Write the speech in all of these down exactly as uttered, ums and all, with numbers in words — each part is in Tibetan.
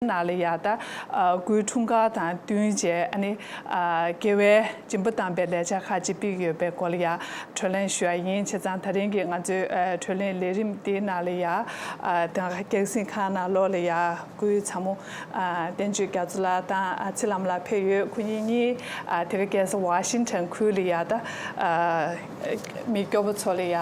ནང་ལ་ཡ་ད་སྐུའི་འཁྲུངས་སྐར་དང་བསྟུན་བྱས་ཨ་ནི་དགེ་བའི་སྦྱིན་པ་བཏང་པའི་ལས་འཆར་ཁག་ཅིག་སྤེལ་ཡོད་པའི་སྐོར་ལ་ཡ་གྲོས་གླེང་ཞུ་ཡ་ཡིན། བྱས་ཙང་ད་རིང་གི་ང་ཚོའི་གྲོས་གླེང་ལས་རིམ་འདིའི་ནང་ལ་ཡ་ད་སྐྱག་རྫུན་ཁང་ནང་ལོགས་ལ་ཡ་སྐུའི་ཚ་མོ་བསྟན་ཆོས་རྒྱ་མཚོ་ལགས་དང་ཚེ་ལམ་ལགས་ཕེབས་ཡོད། ཁོ་གཉིས་གཉིས་དེ་ག་རྒྱལ་ས་ཝ་ཤིང་ཊོན་ཁུལ་ལ་ཡ་ད་མི་སྐྱོ་པོ་ཚོ་ལ་ཡ་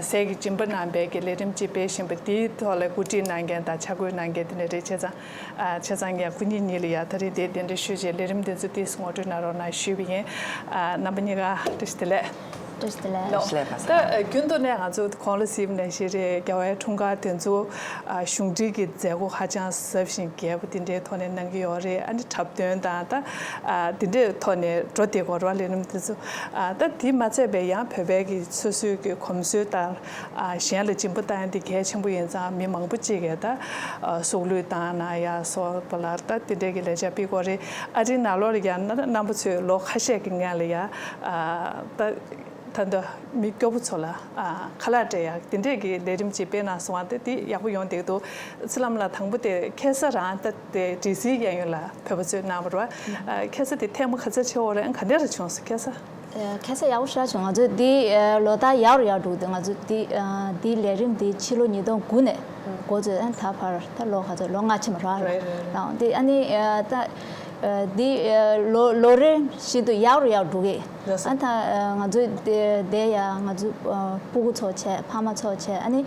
ཟས་ཀྱི་སྦྱིན་པ་གནང་པའི་གི་ལས་རིམ་ཅིག་སྤེལ་བཞིན་པ་དེའི་ཐོག་ལ་གོ་སྒྲིག་གནང་མཁན་དང་ཕྱག་སྐུལ་གནང་མཁན་དེ་འདྲ་རེད། བྱས་ཙང་། ཨ། བྱས་ཙང་ངས་སྐུ་ཉིད་གཉིས་ལ་ཡ་ད་རེས་དེ་གདན་འདྲེན་ཞུས་རྗེས་ལས་རིམ་དེ་ཚོ་ཏོག་ཙམ་ངོ་སྤྲོད་གནང་རོགས་གནང་ཞུས་པ་ཡིན། ཨ། རྣམ་པ་གཉིས་ཀ་བཀྲ་ཤིས་བདེ་ལེགས། བཀྲ་ཤིས་བདེ་ལེགས། ལགས་སོ། ད་རྒྱུན་དུ་ནས་ང་ཚོ་གོང་ལ་གཟིགས་པ་ནང་བཞིན་རེད། རྒྱལ་བའི་འཁྲུངས་སྐར་དེ་ཚོ་ཨ་གཞུང་འབྲེལ་གྱི་མཛད་སྒོ་ཧ་ཅང་གཟབ་ཞིང་རྒྱས་པ་དེ་འདྲའི་ཐོག་ནས་གནང་གི་ཡོད་རེད། ཨ་ནི་འཁྲབ་སྟོན་དང་ད་ཨ་དེ་འདྲའི་ཐོག་ནས་འགྲོ་བསྡད་ཀྱི་ཡོད་རེད་བ། ལས་རིམ་དེ་ཚོ། ཨ་ད་དེ་མ་ཚད་པའི་ཡང་བོད་པའི་གི་སོ་སོའི་གི་གོམས་སྲོལ་ལྟར། ཨ་གཞན་ལ་སྦྱིན་པ་བཏང་ཡ་འདི་གལ་ཆེན་པོ་ཡིན་ཙང་མི་མང་པོ་ཅིག་གིས་ད་ཨ་སྲོག་བླུས་བཏང་གནང་ཡ་སོགས་པ་ལ་ད་དེ་འདྲའི་གི་ལས་འཆར་སྤེལ་གྱི་ཡོད་རེད། ཨ་རིའི་ནང་ལོགས་ལ་ཡང་ན་རྣམ་པ་ཚོས་ལོ་ཁ་ཤས་ཀྱི་སྔོན་ལ་ཡ་ཨ་ད་ད་ལྟ་མི་སྐྱོ་པོ་ཚོ་ལ་ཨ་ཁ་ལག་སྤྲད་ཡ་དེ་འདྲའི་གི་ལས་རིམ་ཅིག་སྤེལ་གནང་སོང་བ་དེ་དེ་ཡག་པོ་ཡོང་བསྡད་འདུག། ཚེ་ལམ་ལགས། དང་པོ་དེ་ཁ་སང་རང་ད་དེ་སྒྲིག་འཛུགས་གཡས་གཡོན་ལ་བོད་པ་ཚོས་གནང་བ་རེད་བ། ཨ་ཁ་སང་དེ་ཐེངས་མ་ག་ཚོད་བྱས་ཡོད་རེད། ག་འདྲ་རེ་བྱུང་སོང་ཁ་སང་། ཁ་སང་ཡག་པོ་ཞེ་དྲག་བྱུང་། ང་ཚོས་འདི་ལོ་ལྟར་ཡག་རུ་ཡག་འགྲོ་གི་འདུག། ང་ཚོས་འདི་འདིའི་ལས་རིམ་འདི་ཕྱི་ལོ་ཉིས་སྟོང་དགུ་ནས་འགོ་བཙུགས། ཨ་ད་བར་ད་ལོ་ག་ཚོད། ལོ་ལྔ་ཕྱིན་པ་རེད། རེད་རེད་རེད། འདི་ཨ་ནི་ད་འདི་ལོ་ལོ་རེ་བཞིན་དུ་ཡག་རུ་ཡག་འགྲོ་གི། ལགས་སོ། ཨ་ད་ང་ཚོས་འདི་ཡ་ང་ཚོ་སྤུ་གུ་ཚོ་བྱས། ཕ་མ་ཚོ་བྱས། ཨ་ནི་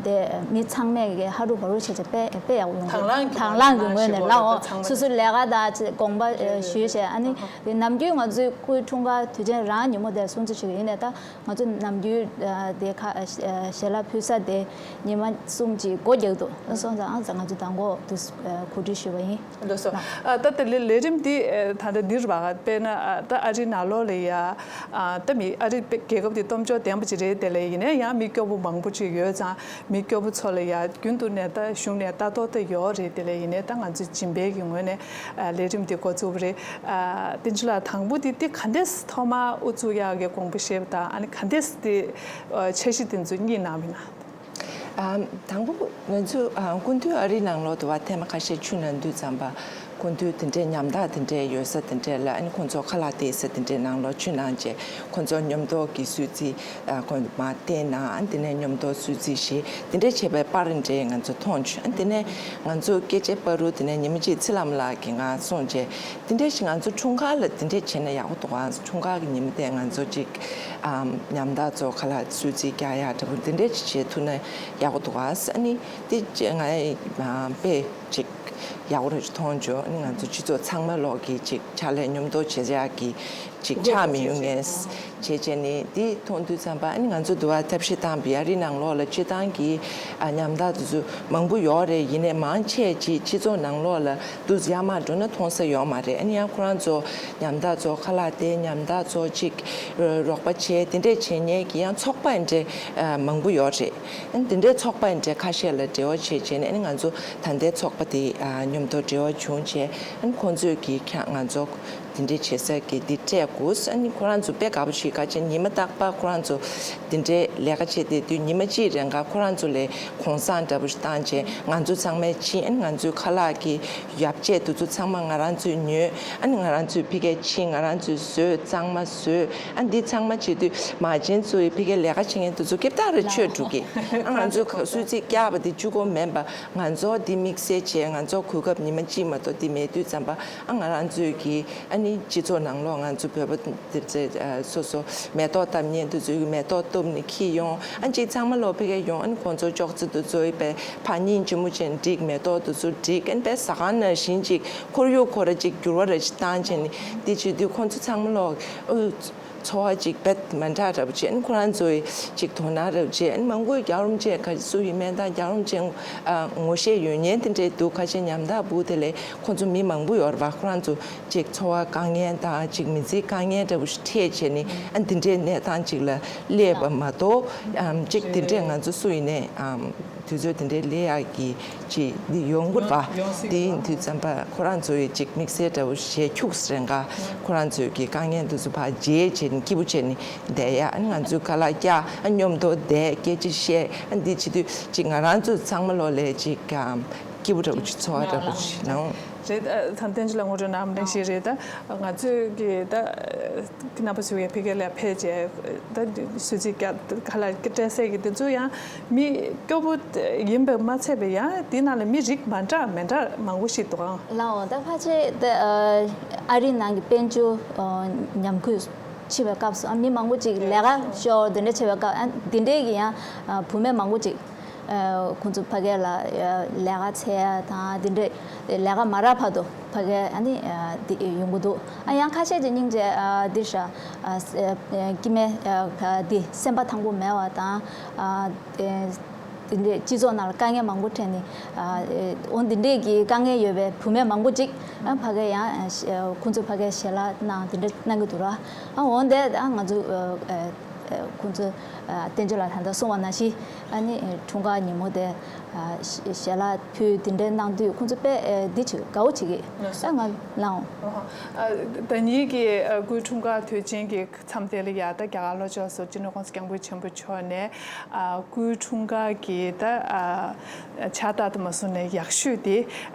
དེ་མི་ཚང་མས་ཀྱི་ཧ་རུ་བ་རུ་བྱས་བྱས་དཔེ་དཔེ་ཡག་པོ་ཡོང་གི། དང་བླངས་ཀྱི་དང་བླངས་ཀྱི་ངོས་ནས་ལའོ། ལགས་སོ། སོ་སོའི་ལས་ཀ་དང་དགོངས་པ་ཞུས་བྱས། ཨ་ནི་དེ་ནམ་རྒྱུན་ང་ཚོའི་སྐུའི་འཁྲུངས་སྐར་དུས་ཆེན་རང་ཉིན་མོ་དེར་སྲུང་བརྩི་ཞུ་གི་ཡིན་ནས། ད་ང་ཚོ་ནམ་རྒྱུན་དེ་ཁ་ཞལ་ལག་ཕུལ་ས་དེ་ཉི་མ་གསུམ་གྱི་སྒོ་རྒྱག་འདུག། སོང་ཙང་ཨ་ཙང་ང་ཚོ་མདང་དགོང་དུ་གོ་སྒྲིག་ཞུས་པ་ཡིན། ལགས་སོ། ཨ་ད་ལྟ་ལས་ལས་རིམ་འདི་ད་ལྟ་འདིར་བ་དཔེར་ན་ད་ཨ་རིའི་ནང་ལོགས་ལ་ཡ་ད་མི་ཨ་རི་རྒྱལ་ཁབ་འདི་སྟོབས་འབྱོར་ལྡན་པ་ཅིག་རེད། དེ་ལས་ཡིན་ནའི་ཡང་མི་སྐྱོ་པོ་མང་པོ་ཅིག་ཡོད་ཙང་། མི་སྐྱོ་པོ་ཚོ་ལ་ཡ་རྒྱུན་དུ་ནས་ད་གཞུང་ནས་ལྟ་རྟོག་ད་ཡོད་རེད། དེ་ལས་ཡིན་ནའི་ད་ང་ཚོས་སྦྱིན་པའི་གི་ངོས་ནས་ལས་རིམ་འདི་འགོ་བཙུགས་པ་རེད། བསྟན་ཆོས་ལགས། དང་པོ་འདི་འདི་ག་འདྲས་ཐོག་མར་དབུ་བཙུགས་ཡག་གི་དགོངས་པ་བཞེས་པ་དང་། ཨ་ནི་ག་འདྲས་འདི་འཆར་གཞི་འདི་ཚོ་གཉིས་གནང་བ་ཡིན་ན། ཨ་དང་པོ་ང་ཚོ་ཨ་སྐུ་མདུན་ཨ་རིའི་ནང་ལོགས་དུ་བ་ཐེངས་མ་ཁ་ཤས་ཆུ་ནང་འདུས་ཙམ་པ། སྐུ་མདུན་དེ་འདྲའི་ཉམ་ཐག་དེ་འདྲའི་ཡོད་ས་དེ་འདྲའི་ལ། ཨ་ནི་ཁོང་ཚོ་ཁ་ལག་སྟེར་ས་དེ་འདྲའི་ནང་ལོགས་ཆུ་ནང་བྱས། ཁོང་ཚོ་མཉམ་དུ་གི་གསོལ་ཚིགས་ཨ་ཁོང་མ་བསྟན་ན། ཨ་ནི་དེ་ནས་མཉམ་དུ་གསོལ་ཚིགས་བཞེས། དེ་འདྲའི་བྱས་པའི་པར་འདྲའི་ང་ཚོ་མཐོང་བྱུང་། ཨ་ནི་དེ་ནས་ང་ཚོ་སྐད་ཆ་པ་རུ་དེ་ནས་ཉི་མ་གཅིག་ཚེ་ལམ་ལགས་ཀྱིས་ང་གསུངས་བྱས། དེ་འདྲ་ཞིག་ང་ཚོ་འཁྲུངས་སྐར་ལ་དེ་འདྲ་བྱས་ན་ཡག་པོ་འདུག་ག། འཁྲུངས་སྐར་གྱི་ཉིན་མོ་དེ་ང་ཚོ་ཅིག་ཨམ་ཉམ་ཐག་ཚོ་ཁ་ལག་གསོལ་ཚིགས་རྒྱག་ཡག་འདྲ་པོ་དེ་འདྲ་ཅིག་བྱེད་ཐུབ་ན་ཡག་པོ་འདུག་ག། ཨ་ནི་དེ་ཅིག་ང་ཨམ་དཔེ་ཅིག་ཡག་པོ་རེད་མཐོང་བྱུང་། ཨ་ནི་ང་ཚོ་སྤྱི་ཚོགས་ཚང་མ་ལོག་གི་ཅིག་ཕྱག་ལས་མཉམ་དུ་བྱེད་ཡག་གི་ཅིག་ཆག་མི་ཡོང་ངེས། བྱས་བྱས་ནས་འདི་མཐོང་དུས་ཙམ་པ། ཨ་ནི་ང་ཚོ་འདུ་བ་ཐབས་ཤེས་བཏང་བའི་ཨ་རིའི་ནང་ལོགས་ལ་སྤྱིར་བཏང་གི་ཨ་ཉམ་ཐག་དེ་ཚོ་མང་པོ་ཡོད་རེད། ཡིན་ནའི་མང་ཆེ་ཅིག་སྤྱི་ཚོགས་ནང་ལོགས་ལ་འདུ་ཡར་མར་འགྲོ་ན་མཐོང་ས་ཡོད་མ་རེད། ཨ་ནི་ཡང་ཁོ་རང་ཚོ་ཉམ་ཐག་ཚོ་ཁ་ལག་སྟེར། ཉམ་ཐག་ཚོ་ཅིག་རོགས་པ་བྱས། དེ་འདྲས་བྱེད་མཁན་གྱི་ཡང་ཚོགས་པ་འདྲ་མང་པོ་ཡོད་རེད། ཨ་ནི་དེ་འདྲའི་ཚོགས་པ་འདྲ་ཁ་ཤས་ལ་འབྲེལ་བ་བྱས་བྱས་ནས། ཨ་ནི་ང་ཚོ་ད་ལྟའི་ཚོགས་པ་དེ་མཉམ་དུ་འབྲེལ་བ་བྱུང་བྱས། ཨ་ནི་ཁོང་ཚོས་ཀྱིས་ཁྱེད་ང་ཚོ་དེ་འདྲའི་བྱེད་ས་གི་འདི་སྤྲད་དགོས། ཨ་ནི་ཁོ་རང་ཚོ་དཔེ་དགའ་པོ་བྱེད། ག་ཅིག་ཉི་མ་རྟག་པར་ཁོ་རང་ཚོ་དེ་འདྲའི་ལས་ཀ་བྱེད་བསྡད་དུས་ཉི་མ་གཅིག་རེ་འགའ་ཁོ་རང་ཚོ་ལ་གུང་སེང་འདྲ་པོ་ཞིག་བཏང་བྱས་ང་ཚོ་ཚང་མས་ཕྱིན། ཨ་ནི་ང་ཚོའི་ཁ་ལག་གི་ཡོ་བྱད་དེ་ཚོ་ཚང་མ་ང་རང་ཚོས་ཉོས། ཨ་ནི་ང་རང་ཚོས་ཕ་གིར་ཕྱིན། ང་རང་ཚོས་བཟོས། གཙང་མ་བཟོས། ཨ་ནི་འདི་ཚང་མ་བྱེད་དུས་མ་བྱན་ཚོའི་ཕ་གིར་ལས་ཀ་བྱེད་མཁན་དེ་ཚོ་སྐྱིད་ཐག་རེ་ཆོད་འགྲོ་གི། ཨ་ང་ཚོས་གསོལ་ཚིགས་བཀྱག་པ་དེ་གཅིག་པོ་མིན་པ། ང་ཚོ་འདི་དམིགས་བསལ་བྱས། ང་ཚོ་གོ་སྐབས་ཉི་མ་གཅིག་མ་གཏོགས་འདི་མེད་དུས་ཙམ་པ། ཨ་ང་རང་ཚོས་ཀྱིས་ཨ་ནི་སྤྱི་ཚོགས་ནང་ལོགས་ང་ཚོ་བོད་པ་དེ་ཚོས་ཨ་སོ་སོ་མེ་ཏོག་བཏབ་མཁན་དེ་ཚོས་མེ་ཏོག་བཏབ་ནས་འཁྱེར་ཡོང་། ཨ་གཅིག་ཚང་མ་ལོག་ཕ་གིར་ཡོང་། ཨ་ནི་ཁོང་ཚོ་ཅོག་ཙེ་དེ་ཚོའི་པའི་ཕར་སྙིང་རྗེ་མོ་ཅན་བསྒྲིགས། མེ་ཏོག་དེ་ཚོ་བསྒྲིགས། ཨ་ནི་པའི་ཟ་ཁང་ནང་བཞིན་ཅིག་ཁོར་ཡུག་ཁོ་ར་ཅིག་འགྱུར་བ་ར་ཅིག་བཏང་བྱས་ནས། འདི་བྱེད་དུས་ཁོང་ཚོ་ཚང་མ་ལོག་ཨུ། འཚོ་བ་ཅིག་རྦད་མ་འདྲ་འདྲ་པོ་བྱས། ཨ་ནི་ཁོ་རང་ཚོའི་ཅིག་དོ་སྣང་འདྲ་པོ་བྱས། ཨ་ནི་མང་པོས་རྒྱལ་བ་རིན་པོ་ཆེ་ག་སུ་ཡིན་མིན་དང་རྒྱལ་བ་རིན་པོ་ཆེ་ཨ་ངོ་ཤེས་ཡོད་མཁན་དེ་འདྲས་འདུག། ཁ་ཤས་ཉམ་ཐག་བུ་དེ་ལས་ཁོང་ཚོ་མི་མང་པོ་ཡོད་རེད་པ། ཁོ་རང་ཚོ་ཅིག་འཚོ་བ་དཀའ་ངལ་དང་ཅིག་མི་ཚེ་དཀའ་ངལ་འདྲ་པོ་ཞིག་འཕྲད་བྱས་ནས། ཨ་འདི་འདྲའི་གནས་སྟངས་ཅིག་ལ་སླེབས་པ་མ་གཏོགས། ཨམ་ཅིག་དེ་འདྲས་ང་ཚོ་སུ་ཡིན་ནའི་ཨམ། དུས་ཚོད་དེ་འདྲའི་ལས་ཡག་གི་ཅིག་འདི་ཡོང་གི་རེད་པ། ཡོང་སྲིད་དེ་ཡིན་དུས་ཙམ་པ་ཁོ་རང་ཚོའི་ཅིག་དམིགས་བསལ་འདྲ་བོ་ཞིག་ཁྱུགས་རེ་འགའ་ཁོ་རང་ཚོའི་གི་དཀའ་ངལ་འདི་ཚོ་ཕར་བརྗེད་བྱས་ནས་སྐྱིད་པོ་བྱས་ནས་བསྡད་ཡ། ཨ་ང་ཚོའི་ཁ་ལག་བཀྱག། ཨ་མཉམ་དུ་བསྡད་སྐད་ཆ་བཤད། ཨ་འདི་བྱེད་དུས་ཅིག་ང་རང་ཚོ་ཚང་མ་ལོག་ལས་ཅིག་ཨམ་ སྐྱིད་པོ་འདྲ་པོ་ཅིག་འཚོ་བ་འདྲ་པོ་ཅིག་ནང་། རེད། ཨ། ད་ལྟ་བསྟན་ཆོས་ལགས་ངོ་སྤྲོད་གནང་བ་ནང་བཞིན་རེད། ད་ང་ཚོས་ཀྱི་ད་རྣམ་པ་ཚོ་ཡང་ཕ་གི་ལ་ཕེབས་རྗེས་ད་གསོལ་ཚིགས་རྒྱག་ག་ལ་སྤྲད་སའི་གི་དེ་ཚོ་ཡང་མི་སྐྱོ་པོ་ཡིན་པ་མ་ཚད་པ་ཡང་དེ་ནང་ལ་མི་རིགས་མ་འདྲ་མི་འདྲ་མང་པོ་ཞིག་འདུག་ཨང་། ལགས་འོང་། ད་ཕལ་ཆེར་ད་ཨ་རིའི་ནང་གི་དཔལ་འབྱོར་ཉམས་རྒུད་ཆེ་བའི་སྐབས་སུ་ཨ་མི་མང་པོ་ཅིག་ལས་ཀ་ཤོར་དེ་འདྲ་ཆེ་བའི་སྐབས་ཨ་དེ་འདྲའི་གི་ཡང་བུད་མེད་མང་པོ་ཅིག་ཁོང་ཚོ་ཕ་གི་ལ་ལས་ཀ་འཚོལ་ཡ་དང་དེ་འདྲས་ལས་ཀ་མ་རག་བར་དུ་ཕ་གི་ཨ་ནི་འདི་ཡོང་གི་འདུག་ཨ་ཡང་ཁ་ཤས་ཀྱི་སྙིང་རྗེ་འདི་ཧྲ་སྐྱེ་དམན་འདི་སེམས་པ་ཐང་པོ་མེད་པ་དང་དེ་འདྲས་སྤྱི་ཚོགས་ནང་ལ་དཀའ་ངལ་མང་པོ་འཕྲད་ནས་འོ་འདི་འདྲས་ཀྱི་དཀའ་ངལ་ཡོད་པའི་བུད་མེད་མང་པོ་ཅིག་ཕ་གི་ཡང་ཁོང་ཚོ་ཕ་གི་ཞལ་ལག་གནང་དེ་འདྲས་གནང་གི་འདུག་ར། ཨ་འོ་འདི་ང་ཚོ། ཁོང་ཚོ་བསྟན་ཆོས་ལགས་ད་ལྟ་གསུངས་པ་ནང་བཞིན་ཨ་ནི་འཁྲུངས་སྐར་ཉིན་མོ་དེ་ཞལ་ལག་ཕུལ་དེ་འདྲའི་གནང་དུས་ཁོང་ཚོ་དཔེ་འདི་བྱེད་དགའ་བོ་བྱེད་ཀྱི་ཨ་ང་ལའང་། ད་ཉིད་ཀྱི་སྐུའི་འཁྲུངས་སྐར་དུས་ཆེན་གྱི་མཚམས་དེ་ལ་ཡ་ད་རྒྱ་གར་ལྷོ་ཕྱོགས་སུ་སྤྱི་ནོར་༸གོང་ས་༸སྐྱབས་མགོན་ཆེན་པོ་མཆོག་ནས་སྐུའི་འཁྲུངས་སྐར་གྱི་ད་ཕྱག་རྟགས་དུ་མ་སོང་ནས་ཡག་ཤོས་དེ་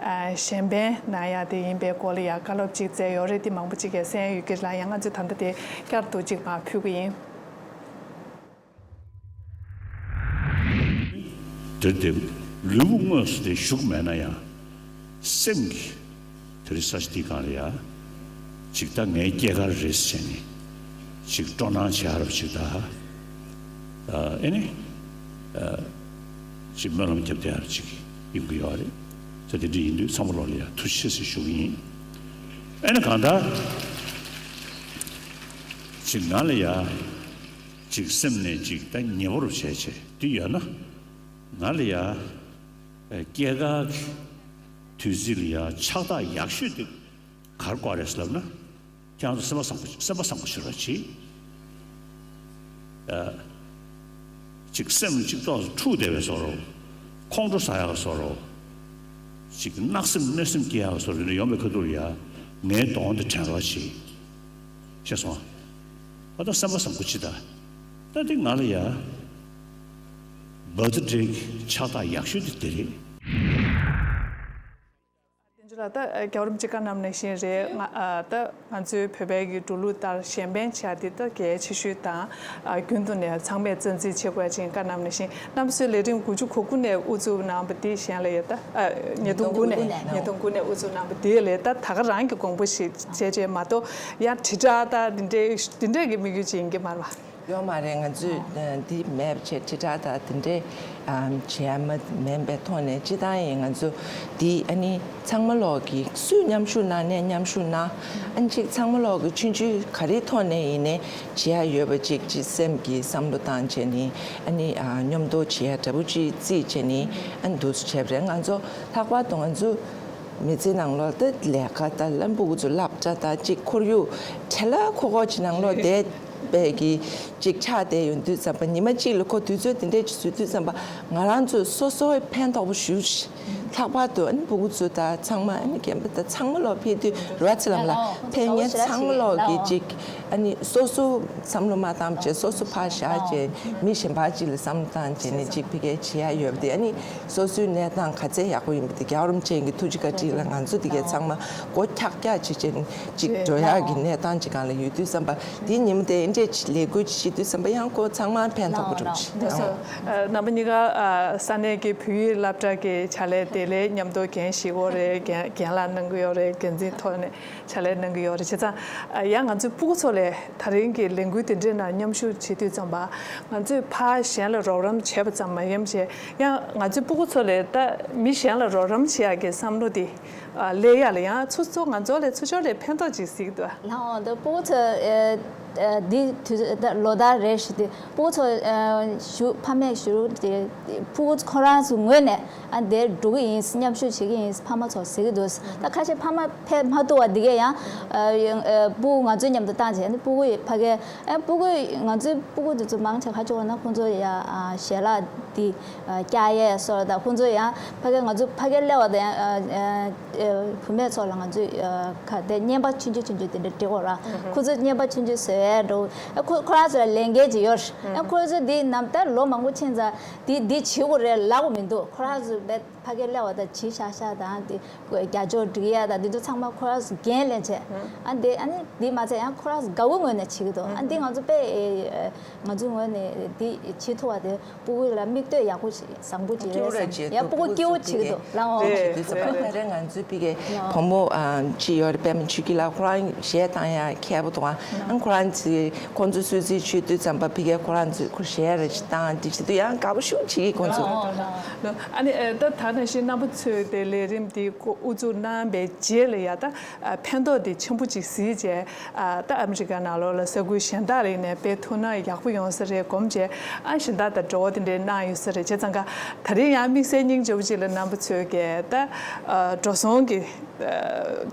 གཞན་ཕན་གནང་ཡ་དེ་ཡིན་པའི་སྐོར་ལ་ཡ་བཀའ་སློབ་ཅིག་སྩལ་ཡོད་རེད། དེ་མང་པོ་ཅིག་གིས་གསན་ཡོད་ཀྱི་རེད་ལ་ཡང་ང་ཚོས་ད་ལྟ་དེ་བསྐྱར་དུ་ཅིག་མར་ཕུལ་གི་ཡིན། དེར་དེ་ལུས་པོ་དངོས་སུ་དེ་བཞུགས་མེད་ན་ཡང་སེམས་ཀྱི་དེ་རིང་ས་ཆ་འདི་སྒང་ལ་ཡ་ཅིག་ད་ངའི་སྐྱེས་སྐར་རེད་ཟེར་ནས་ཅིག་སྤྲོ་སྣང་བྱེད་ཡ་རབས་ཅིག་ད་ཨེ་ནི་ཅིག་སྨོན་ལམ་རྒྱབ་བསྡད་ཡ་རབས་ཅིག་ཡོང་གི་ཡོད་རེད། ད་དེ་འདྲ་ཡིན་དུས་ཚང་མ་ལོག་ལ་ཡ་ཐུགས་རྗེ་ཆེ་ཟེར་ཞུ་གི་ཡིན། ཨེ་ནི་གང་ལྟར་ཅིག་ང་ལ་ཡ། ཅིག་སེམས་ནས་ཅིག་ད་ཉེ་བོར་བྱས་བྱས་དེ་ཡོད་ན་ང་ལ་ཡ་སྐྱེས་སྐར་གྱི་དུས་ཚིགས་ལ་ཡ་ཕྱག་རྟགས་ཡག་ཤོས་དེ་ག་རེ་དགོས་རེད་ལབ་ན་ཁྱེད་རང་ཚོ་སེམས་པ་བཟང་པོ་སེམས་པ་བཟང་པོ་བྱེད་རོགས་གྱིས། ཅིག་སེམས་གཅིག་ཏོག་འཁྲུག་བསྡད་པའི་བཟོ་འདྲ་ཁོང་ཁྲོ་ཟ་ཡག་བཟོ་འདྲ་ཅིག་གནག་སེམས་གནོད་སེམས་སྐྱེ་ཡག་བཟོ་འདྲ་ཡོང་བའི་ཁ་ཐུག་ལ་ཡ་ངའི་གདོང་དེ་དྲན་རོགས་གྱིས། ཤེས་སོང་ཨ། ཨ་ད་སེམས་པ་བཟང་པོ་ཅིག་ད། ད་འདི་ང་ལ་ཡ། བར་ཐི་ཌེ་གི་ཕྱག་རྟགས་ཡག་ཤོས་དེ་དེ་རེད། བསྟན་ཆོས་ལགས་ད་རྒྱལ་བ་རིན་པོ་ཆེ་བཀའ་གནང་བ་ནང་བཞིན་རེད། ང་ད་ང་ཚོའི་བོད་པའི་གི་འགྲོ་ལུགས་ལྟར་གཞན་ཕན་བྱ་དེ་ད་གལ་ཆེ་ཤོས་དང་རྒྱུན་དུ་ནས་ཚང་མས་རྩ་འཛིན་བྱེད་དགོས་ཅེས་བཀའ་གནང་བ་ནང་བཞིན་རྣམ་པ་ཚོས་ལས་རིམ་དགུ་བཅུ་གོ་དགུ་ནས་དབུ་འཛུགས་གནང་བ་དེ་གཞན་ལ་ཡོད་ད། ཉིས་སྟོང་དགུ་ནས་ཉིས་སྟོང་དགུ་ནས་དབུ་འཛུགས་གནང་བ་དེ་ལས་ད་ད་ག་རང་གི་དགོངས་པ་ཞིག་བྱས་རྗེས་མ་གཏོགས་ཡང་དྲིལ་བསྒྲགས་ད་འདི་འདྲའི་འདི་འདྲའི་གི་དམིགས་ཡུལ་ཅིག་ཡིན་གྱི་མ་རེད་པ། ཡོད་མ་རེད། ང་ཚོས་འདི་མེད་པ་བྱས་དྲིལ་བསྒྲགས་ད་འདི་འདྲའི་བྱས་མ་མིན་པའི་ཐོག་ནས་སྤྱི་བཏང་ཡིན་ང་ཚོ་འདི་ཨ་ནི་ཚང་མ་ལོག་གི་སུས་མཉམ་ཞུགས་གནང་ནས་མཉམ་ཞུགས་གནང་ཨ་ནི་ཅིག་ཚང་མ་ལོག་གི་ཆུང་ཆུང་ག་རེའི་ཐོག་ནས་ཡིན་ནའི་བྱེད་ཡ་ཡོད་པ་ཅིག་ཅིག་སེམས་ཀྱི་བསམ་བློ་བཏང་བྱས་ནི་ཨ་ནི་མཉམ་དུ་བྱེད་ཡ་འདྲ་པོ་ཅིག་རྩིས་བྱས་ནི་ཨ་ནི་འདུག་སེ་བྱས་པ་རེད། ང་ཚོ་ལྷག་པར་དུ་ང་ཚོ་མི་ཚེ་ནང་ལོགས་ད་ལས་ཀ་ད་ལམ་སྤུ་གུ་ཚོ་སློབ་གྲྭ་ད་ཅིག་ཁོར་ཡུག་བྲེལ་ལ་ཁོ་ཁོ་ཅིག་ནང་ལོགས་བསྡད་པའི་གི་ཅིག་ཆགས་བསྡད་ཡོང་དུས་ཙམ་པ་ཉི་མ་གཅིག་ལ་ཁོ་དུས་ཚོད་དེ་འདྲས་ཅིག་བཟོས་དུས་ཙམ་པ་ང་རང་ཚོ་སོ་སོའི་ཕན་ཐོགས་པོ་ཞུ་ཞིག་ལྷག་པར་དུ་ཨ་ནི་སྤུ་གུ་ཚོ་ད་ཚང་མ་ཨ་ནི་རྒན་པ་ད་ཚང་མ་ལོག་ཕེབས་དུས་ར་ཚི་ལམ་ལ་ཕེབས་མཁན་ཚང་མ་ལོག་གི་ཅིག་ཨ་ནི་སོ་སོ་བསམ་བློ་མ་བཏང་བྱས་སོ་སོ་ཕར་བཞག་བྱས་མི་གཞན་པ་ཅིག་ལ་བསམ་བློ་བཏང་བྱས་ནས་ཅིག་ཕ་གིར་བྱེད་ཡ་ཡོད་པ་དེ་ཨ་ནི་སོ་སོའི་གནས་སྟངས་ག་ཚད་ཡག་པོ་ཡིན་པ་དེ་རྒྱལ་བ་རིན་པོ་ཆེ་གི་ཐུགས་རྗེ་བཀའ་དྲིན་ལ་ང་ཚོ་དེ་གའི་ཚང་མ་མགོ་འཁྱག་འཁྱག་བྱས་བྱས་ཅིག་འགྲོ་ཡག་གི་གནས་སྟངས་ཅིག་སྒང་ལ་ཡོད་དུས་ཙམ་པ་དེ་ཉིན་མོ་དེ་འདྲས་ཅིག་ལས་འགུལ་ཅིག་བྱེད་དུས་ཙམ་པ་ཡང་ཁོ་ཚང་མ་ཕན་ཐོགས་པོ་འགྲོ་ཅིག་ལགས་སོ། རྣམ་པ་གཉིས་ཀ་ས་གནས་ཀྱི་བོད་ཡིག་སློབ་གྲྭ་གི་ཕྱག་ལས་དེ་ལས་མཉམ་དུ་འགན་བཞེས་ཀྱི་ཡོད་རེད། འགན་འགན་ལེན་གནང་གི་ཡོད་རེད། འགན་འཛིན་ཐོག་ནས་ཕྱག་ལས་གནང་གི་ཡོད་རེད། བྱས་ཙང་ཡང་ང་ཚོའི་སྤུ་གུ་ཚོ་ལ་ད་རིང་གི་ལས་འགུལ་དེ་འདྲའི་ནང་མཉམ་ཞུགས་བྱེད་དུས་ཙམ་པ་ང་ཚོས་ཕར་གཞན་ལ་རོགས་རམ་བྱས་པ་ཙམ་མ་ཡིན་པ་བྱས་ཡང་ང་ཚོའི་སྤུ་གུ་ཚོ་ལ་ད་མི་གཞན་ལ་རོགས་རམ་བྱེད་ཡག་གི་བསམ་བློ་དེ་སླེབས་ཡག་ལ་ཡང་ཚུར་ཚུར་ང་ཚོ་ལ་ཚུར་ཕྱོགས་ལ་ཕན་ཐོགས་ཅིག་གཟིགས་འདུག་ལགས་འོང་། ད་སྤུ་གུ་ཚོ་འདི་དུས་ད་ལོ་ལྟར་རེ་བཞིན་དེ་སྤུ་གུ་ཚོ་ཞུ་ཕ་མས་ཞུ་དེ་སྤུ་གུ་ཁོ་རང་ཚོ་ངོས་ནས་ཨ་འདིར་འགྲོ་གི་ཡིན། མཉམ་ཞུགས་བྱེད་ཀྱི་ཡིན་ཕ་མ་ཚོ་ཟེར་གྱི་འདུག་ད་ཁ་ཤས་ཕ་མ་ཕེབས་མ་ཐུབ་པ་འདི་གས་ཡང་སྤུ་གུ་ང་ཚོའི་མཉམ་དུ་བཏང་བྱས་ནས་སྤུ་གུ་ཡི་ཕ་གའི་ཨ་སྤུ་གུ་ང་ཚོའི་སྤུ་གུ་འདི་ཚོ་མང་ཆེ་ག་ཅིག་ཡོད་ན་ཁོང་ཚོ་ཡ་ཞལ་ལག་འདི་བཀྱག་ཡས་སོགས་ལ་ད་ཁོང་ཚོ་ཡང་ཕ་གའི་ང་ཚོ་ཕ་གའི་སླེབས་པ་དང་ཡང་བུད་མེད་ཚོ་ལ་ང་ཚོས་ཁ་དེ་བརྙན་པར་ཆུང་ཆུང་ཆུང་ཆུང་དེ་འདྲ་སྤྲད་ཀྱི་ཡོད་ར། ཁོ་ཚོས་བརྙན་པར་ཆུང་ཆུང་བཟོ་ཡས་འགྲོ། ཨ་ཁོ་ཁོ་རང་ཚོ་ལ་ལས་འགན་ཅིག་ཡོད་རེད། ཨ་ཁོ་ཚོས་འདི་ནམ་ད་ལོ་མང་པོ་ཕྱིན་ཙང་འདི་འདི་བྱེད་དགོས་རེད་ལབ་དགོས་མི་འདུག་ཁོ་རང་ཚོས་བས་ ཕ་གིར་སླེབས་པ་དང་གྱིས་ཤག་ཤག་དང་དེ་རྒྱབ་སྐྱོར་སྒྲིག་ཡ་དང་དེ་ཚོ་ཚང་མ་ཁོ་རང་ཚོ་འགན་ལེན་བྱས། ཨ་འདི་ཨ་ནི་འདི་མ་ཚད་ཡང་ཁོ་རང་ཚོ་དགའ་བོའི་ངོས་ནས་བྱེད་ཀྱི་འདུག་ཨ་འདི་ང་ཚོ་དཔེ་ང་ཚོའི་ངོས་ནས་འདི་བྱེད་ཐུབ་པ་དེ་སྤུ་གུ་ལ་མིག་ལྟོས་ཡག་པོ་ཞིག་བཟང་པོ་ཅིག་རེད་བསམ། ཡ་སྤུ་གུ་སྐྱིད་པོ་བྱེད་ཀྱི་འདུག་ལའོ། ད་རེས་ང་ཚོའི་ཕ་གི་བུ་མོ་ཅིག་ཡོད་རེད། པད་མ་ཆོས་སྐྱིད་ལགས་ཁོ་རང་གཞས་བཏང་ཡ་མཁས་པོ་འདུག་ཨ་ཁོ་རང་ཚོས་ཁོང་ཚོ་གསོལ་ཚིགས་མཆོད་དུས་ཙམ་པ་ཕ་གིར་ཁོ་རང་ཚོས་ཁོ་གཞས་རེ་ཞིག་བཏང་དེ་བྱེད་དུས་ཡང་དགའ་པོ་ཞེ་པོ་བྱེད་ཀྱི་ཁོང་ཚོ། ཨ་ནི་ད་ད་ནང་བཞིན་རྣམ་པ་ཚོས་དེ་ལས་རིམ་དེ་དབུ་འཛུགས་གནང་བའི་རྗེས་ལ་ཡ་ད་ཕན་ཐོགས་དེ་ཆེན་པོ་ཅིག་གཟིགས་བྱས། ད་ཨ་མི་རི་ཀ་ནང་ལོགས་ལ་ས་ཁུལ་གཞན་དག་ལ་ཡིན་ནའི་དཔེ་ཐུགས་སྣང་ཡག་པོ་ཡོང་ས་རེད་སྒོམ་བྱས། ཨ་གཞན་དག་དང་འབྲེལ་བ་དེ་འདྲའི་གནང་ཡོད་ས་རེད། བྱས་ཙང་ཀ་ད་རེས་ཡང་དམིགས་བསལ་སྙིང་རྗེ་པོ་ཅིག་ལ་རྣམ་པ་ཚོས་ཀྱི་ད་འགྲོ་སོང་གི་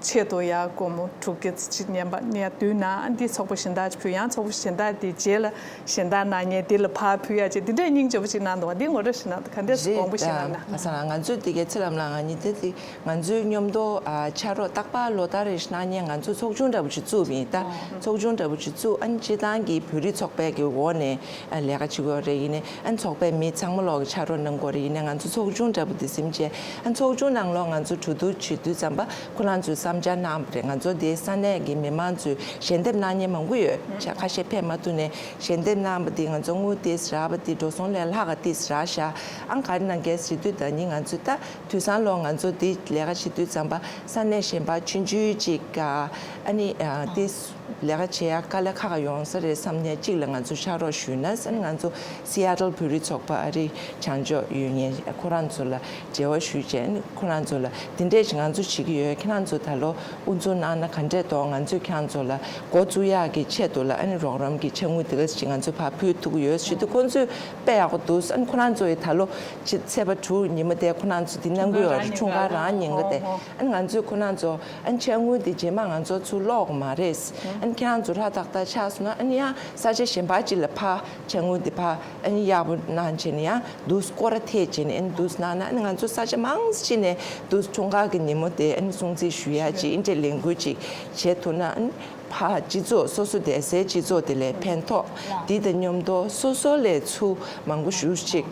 ཆེད་དུ་ཡ་སྒོར་མོ་དྲུག་བརྒྱ་ཙམ་ཅིག་ཉན་པ་ཉན་བསྡུས་ན་ཨ་འདི་ཚོགས་པ་གཞན་དག་ཕུལ། ཡང་ཚོགས་པ་གཞན་དག་དེ་རྗེས་ལ་གཞན་དག་གནང་མཁན་དེ་ལ་ཕར་ཕུལ་ཡ་ཅིག་དེ་འདྲའི་སྙིང་རྗེ་པོ་ཅིག་གནང་འདུག་བ། འདི་ངོ་སྤྲོད་ཞིག་གནང་དང་ག་འདྲས་སེ་དགོངས་པ་བཞེས་གནང་ན། ཁ་སང་ང་ཚོས་དེ་གའི་ཚེ་རིང་ལགས་ང་གཉིས་དེ་དེ་ང་ཚོའི་མཉམ་དུ་ཨ་ཕྱག་རོགས་རྟག་པར་ལོ་ལྟར་རེ་ཞིག་གནང་མཁན་ང་ཚོ་ཚོགས་ཆུང་འདྲ་པོ་ཅིག་བཙུགས་པ་ཡིན། ད་ཚོགས་ཆུང་འདྲ་པོ་ཅིག་བཙུགས། ཨ་ནི་སྤྱིར་བཏང་གི་བོད་རིགས་ཚོགས་པའི་གི་འོག་ནས་ཨ་ལས་ཀ་བྱེད་དགོས་རེད། ཡིན་ནའི་ཨ་ཚོགས་པའི་མི་ཚང་མ་ལོག་གི་ཕྱག་རོགས་གནང་དགོས་རེད། ཡིན་ནའི་ང་ཚོ་ཚོགས་ཆུང་འདྲ་པོ་དེ་ཟིན་བྱས་ཨ་ཚོགས་ཆུང་ནང་ལོགས་ང་ཚོ་གྲོས་བསྡུར་བྱེད་དུས་ཙམ་པ་ཁོ་རང་ཚོས་བསམ་འཆར་གནང་བ་རེད། ང་ཚོ་དེའི་ས་གནས་ཀྱི་མི་མང་ཚོས་ཞལ་འདེབས་གནང་མཁན་མང་པོ་ཡོད། ཁ་ཤས་ཕེབས་མ་ཐུབ་ནའི་ཞལ་འདེབས་གནང་བ་དེ་ང་ཚོ་དངུལ་ཏོག་ཙམ་རག་པ་དེ་འགྲོ་སོང་ལས་ལྷག་ག་ཏོག་ཙམ་རག་ཤག་ཨ་ག་རེ་གནང་གལ་ཟེར་དུས་ད་ནི་ང་ཚོ་ད་དུས་སང་ལོ་ང་ཚོ་འདི་ལས་ཀ་བྱེད་དུས་ཙམ་པ་ས་གནས་གཞན་པ་ཆུང་ཆུང་ཅིག་ག་ཨ་ནི་ཨ་ཏོག་ཙམ་ལས་ཀ་བྱེད་ཡ་དཀའ་ལས་ཁག་ཁག་ཡོང་ས་རེད་བསམ་མཁན་གཅིག་ལ་ང་ཚོ་ཕྱག་རོགས་ཞུས་ན་ཨ་ནི་ང་ཚོ་སི་ཨེ་ཊལ་བོད་རིགས་ཚོགས་པ་ཨ་རི་བྱང་ཕྱོགས་ཡོད་མཁན་ཁོ་རང་ཚོ་ལ་འབྲེལ་བ་ཞུས་བྱས་ཨ་ནི་ཁོ་རང་ཚོ་ལ་དེ་འདྲས་ཞིག་ང་ཚོ་བྱེད་ཀྱི་ཡོད། ཁྱེད་རང་ཚོ་ད་ལོ་དབུ་འཛུགས་གནང་ན་ག་འདྲས་འདུག་ང་ཚོས་ཁྱེད་རང་ཚོ་ལ་འགོ་བཙུགས་ཡག་གི་ཆེད་དུ་ལ་ཨ་ནི་རོགས་རམ་གྱི་ཕྱག་དངུལ་དེ་ག་ཅིག་ང་ཚོས་ཕར་ཕུལ་ཐུབ་ཀྱི་ཡོད་ཞུས་དུས་ཁོང་ཚོས་དཔེ་ཡག་པོ་འདུག་ཨ་ནི་ཁོ་རང་ཚོ་ཡི་ད་ལོ་ཕྱི་ཚེས་པ་དྲུག་ཉི་མ་དེ་ཁོ་རང་ཚོ་དེ་གནང་གི་ཡོད་རེད། འཁྲུངས་སྐར་རང་ཉིན་ག་དེ་ཨ་ནི་ང་ཚོས་ཁོ་རང་ཚོ་ཨ་ནི་ཕྱག་དངུལ་དེ་རྗེས་མ་ང་ཚོ་ཚུར་སློག་གི་མ་རེད། ཨ་ནི་ཁྱེད་རང་ཚོ་ཧྲ་ཏག་ཏག་ཆགས་སོང་ན་ཨ་ནི་ཡང་ས་ཆ་གཞན་པ་ཅིག་ལ་ཕར་ཕྱག་དངུལ་དེ་ཕར་ཨ་ནི་ཡག་པོ་གནང་བྱས་ནས་ཡང་འདུག་སྐོར་ར་ཐེབས་བྱས་ནས་ཨ་ནི་འདུག་གནང་ན་ཨ་ནི་ང་ཚོ་ས་ཆ་མང་ཅིག་ནས་འདུག་འཁྲུངས་སྐར་གྱི་ཉིན་མོ་དེ་ཨ་ནི་སྲུང་བརྩི་ཞུ་ཡ་ཅིག་ཨིན་དྲན་ལས་འགུལ་ཅིག་བྱེད་ཐུབ་ན་ཨ་ནི་ཕར་སྤྱི་ཚོགས་སོ་སོ་བསྡད་སའི་སྤྱི་ཚོགས་དེ་ལ་ཕན་ཐོགས་འདི་དང་མཉམ་དུ་སོ་སོ་ལས་ཚུར་མང་པོ་ཞེ་ཅིག་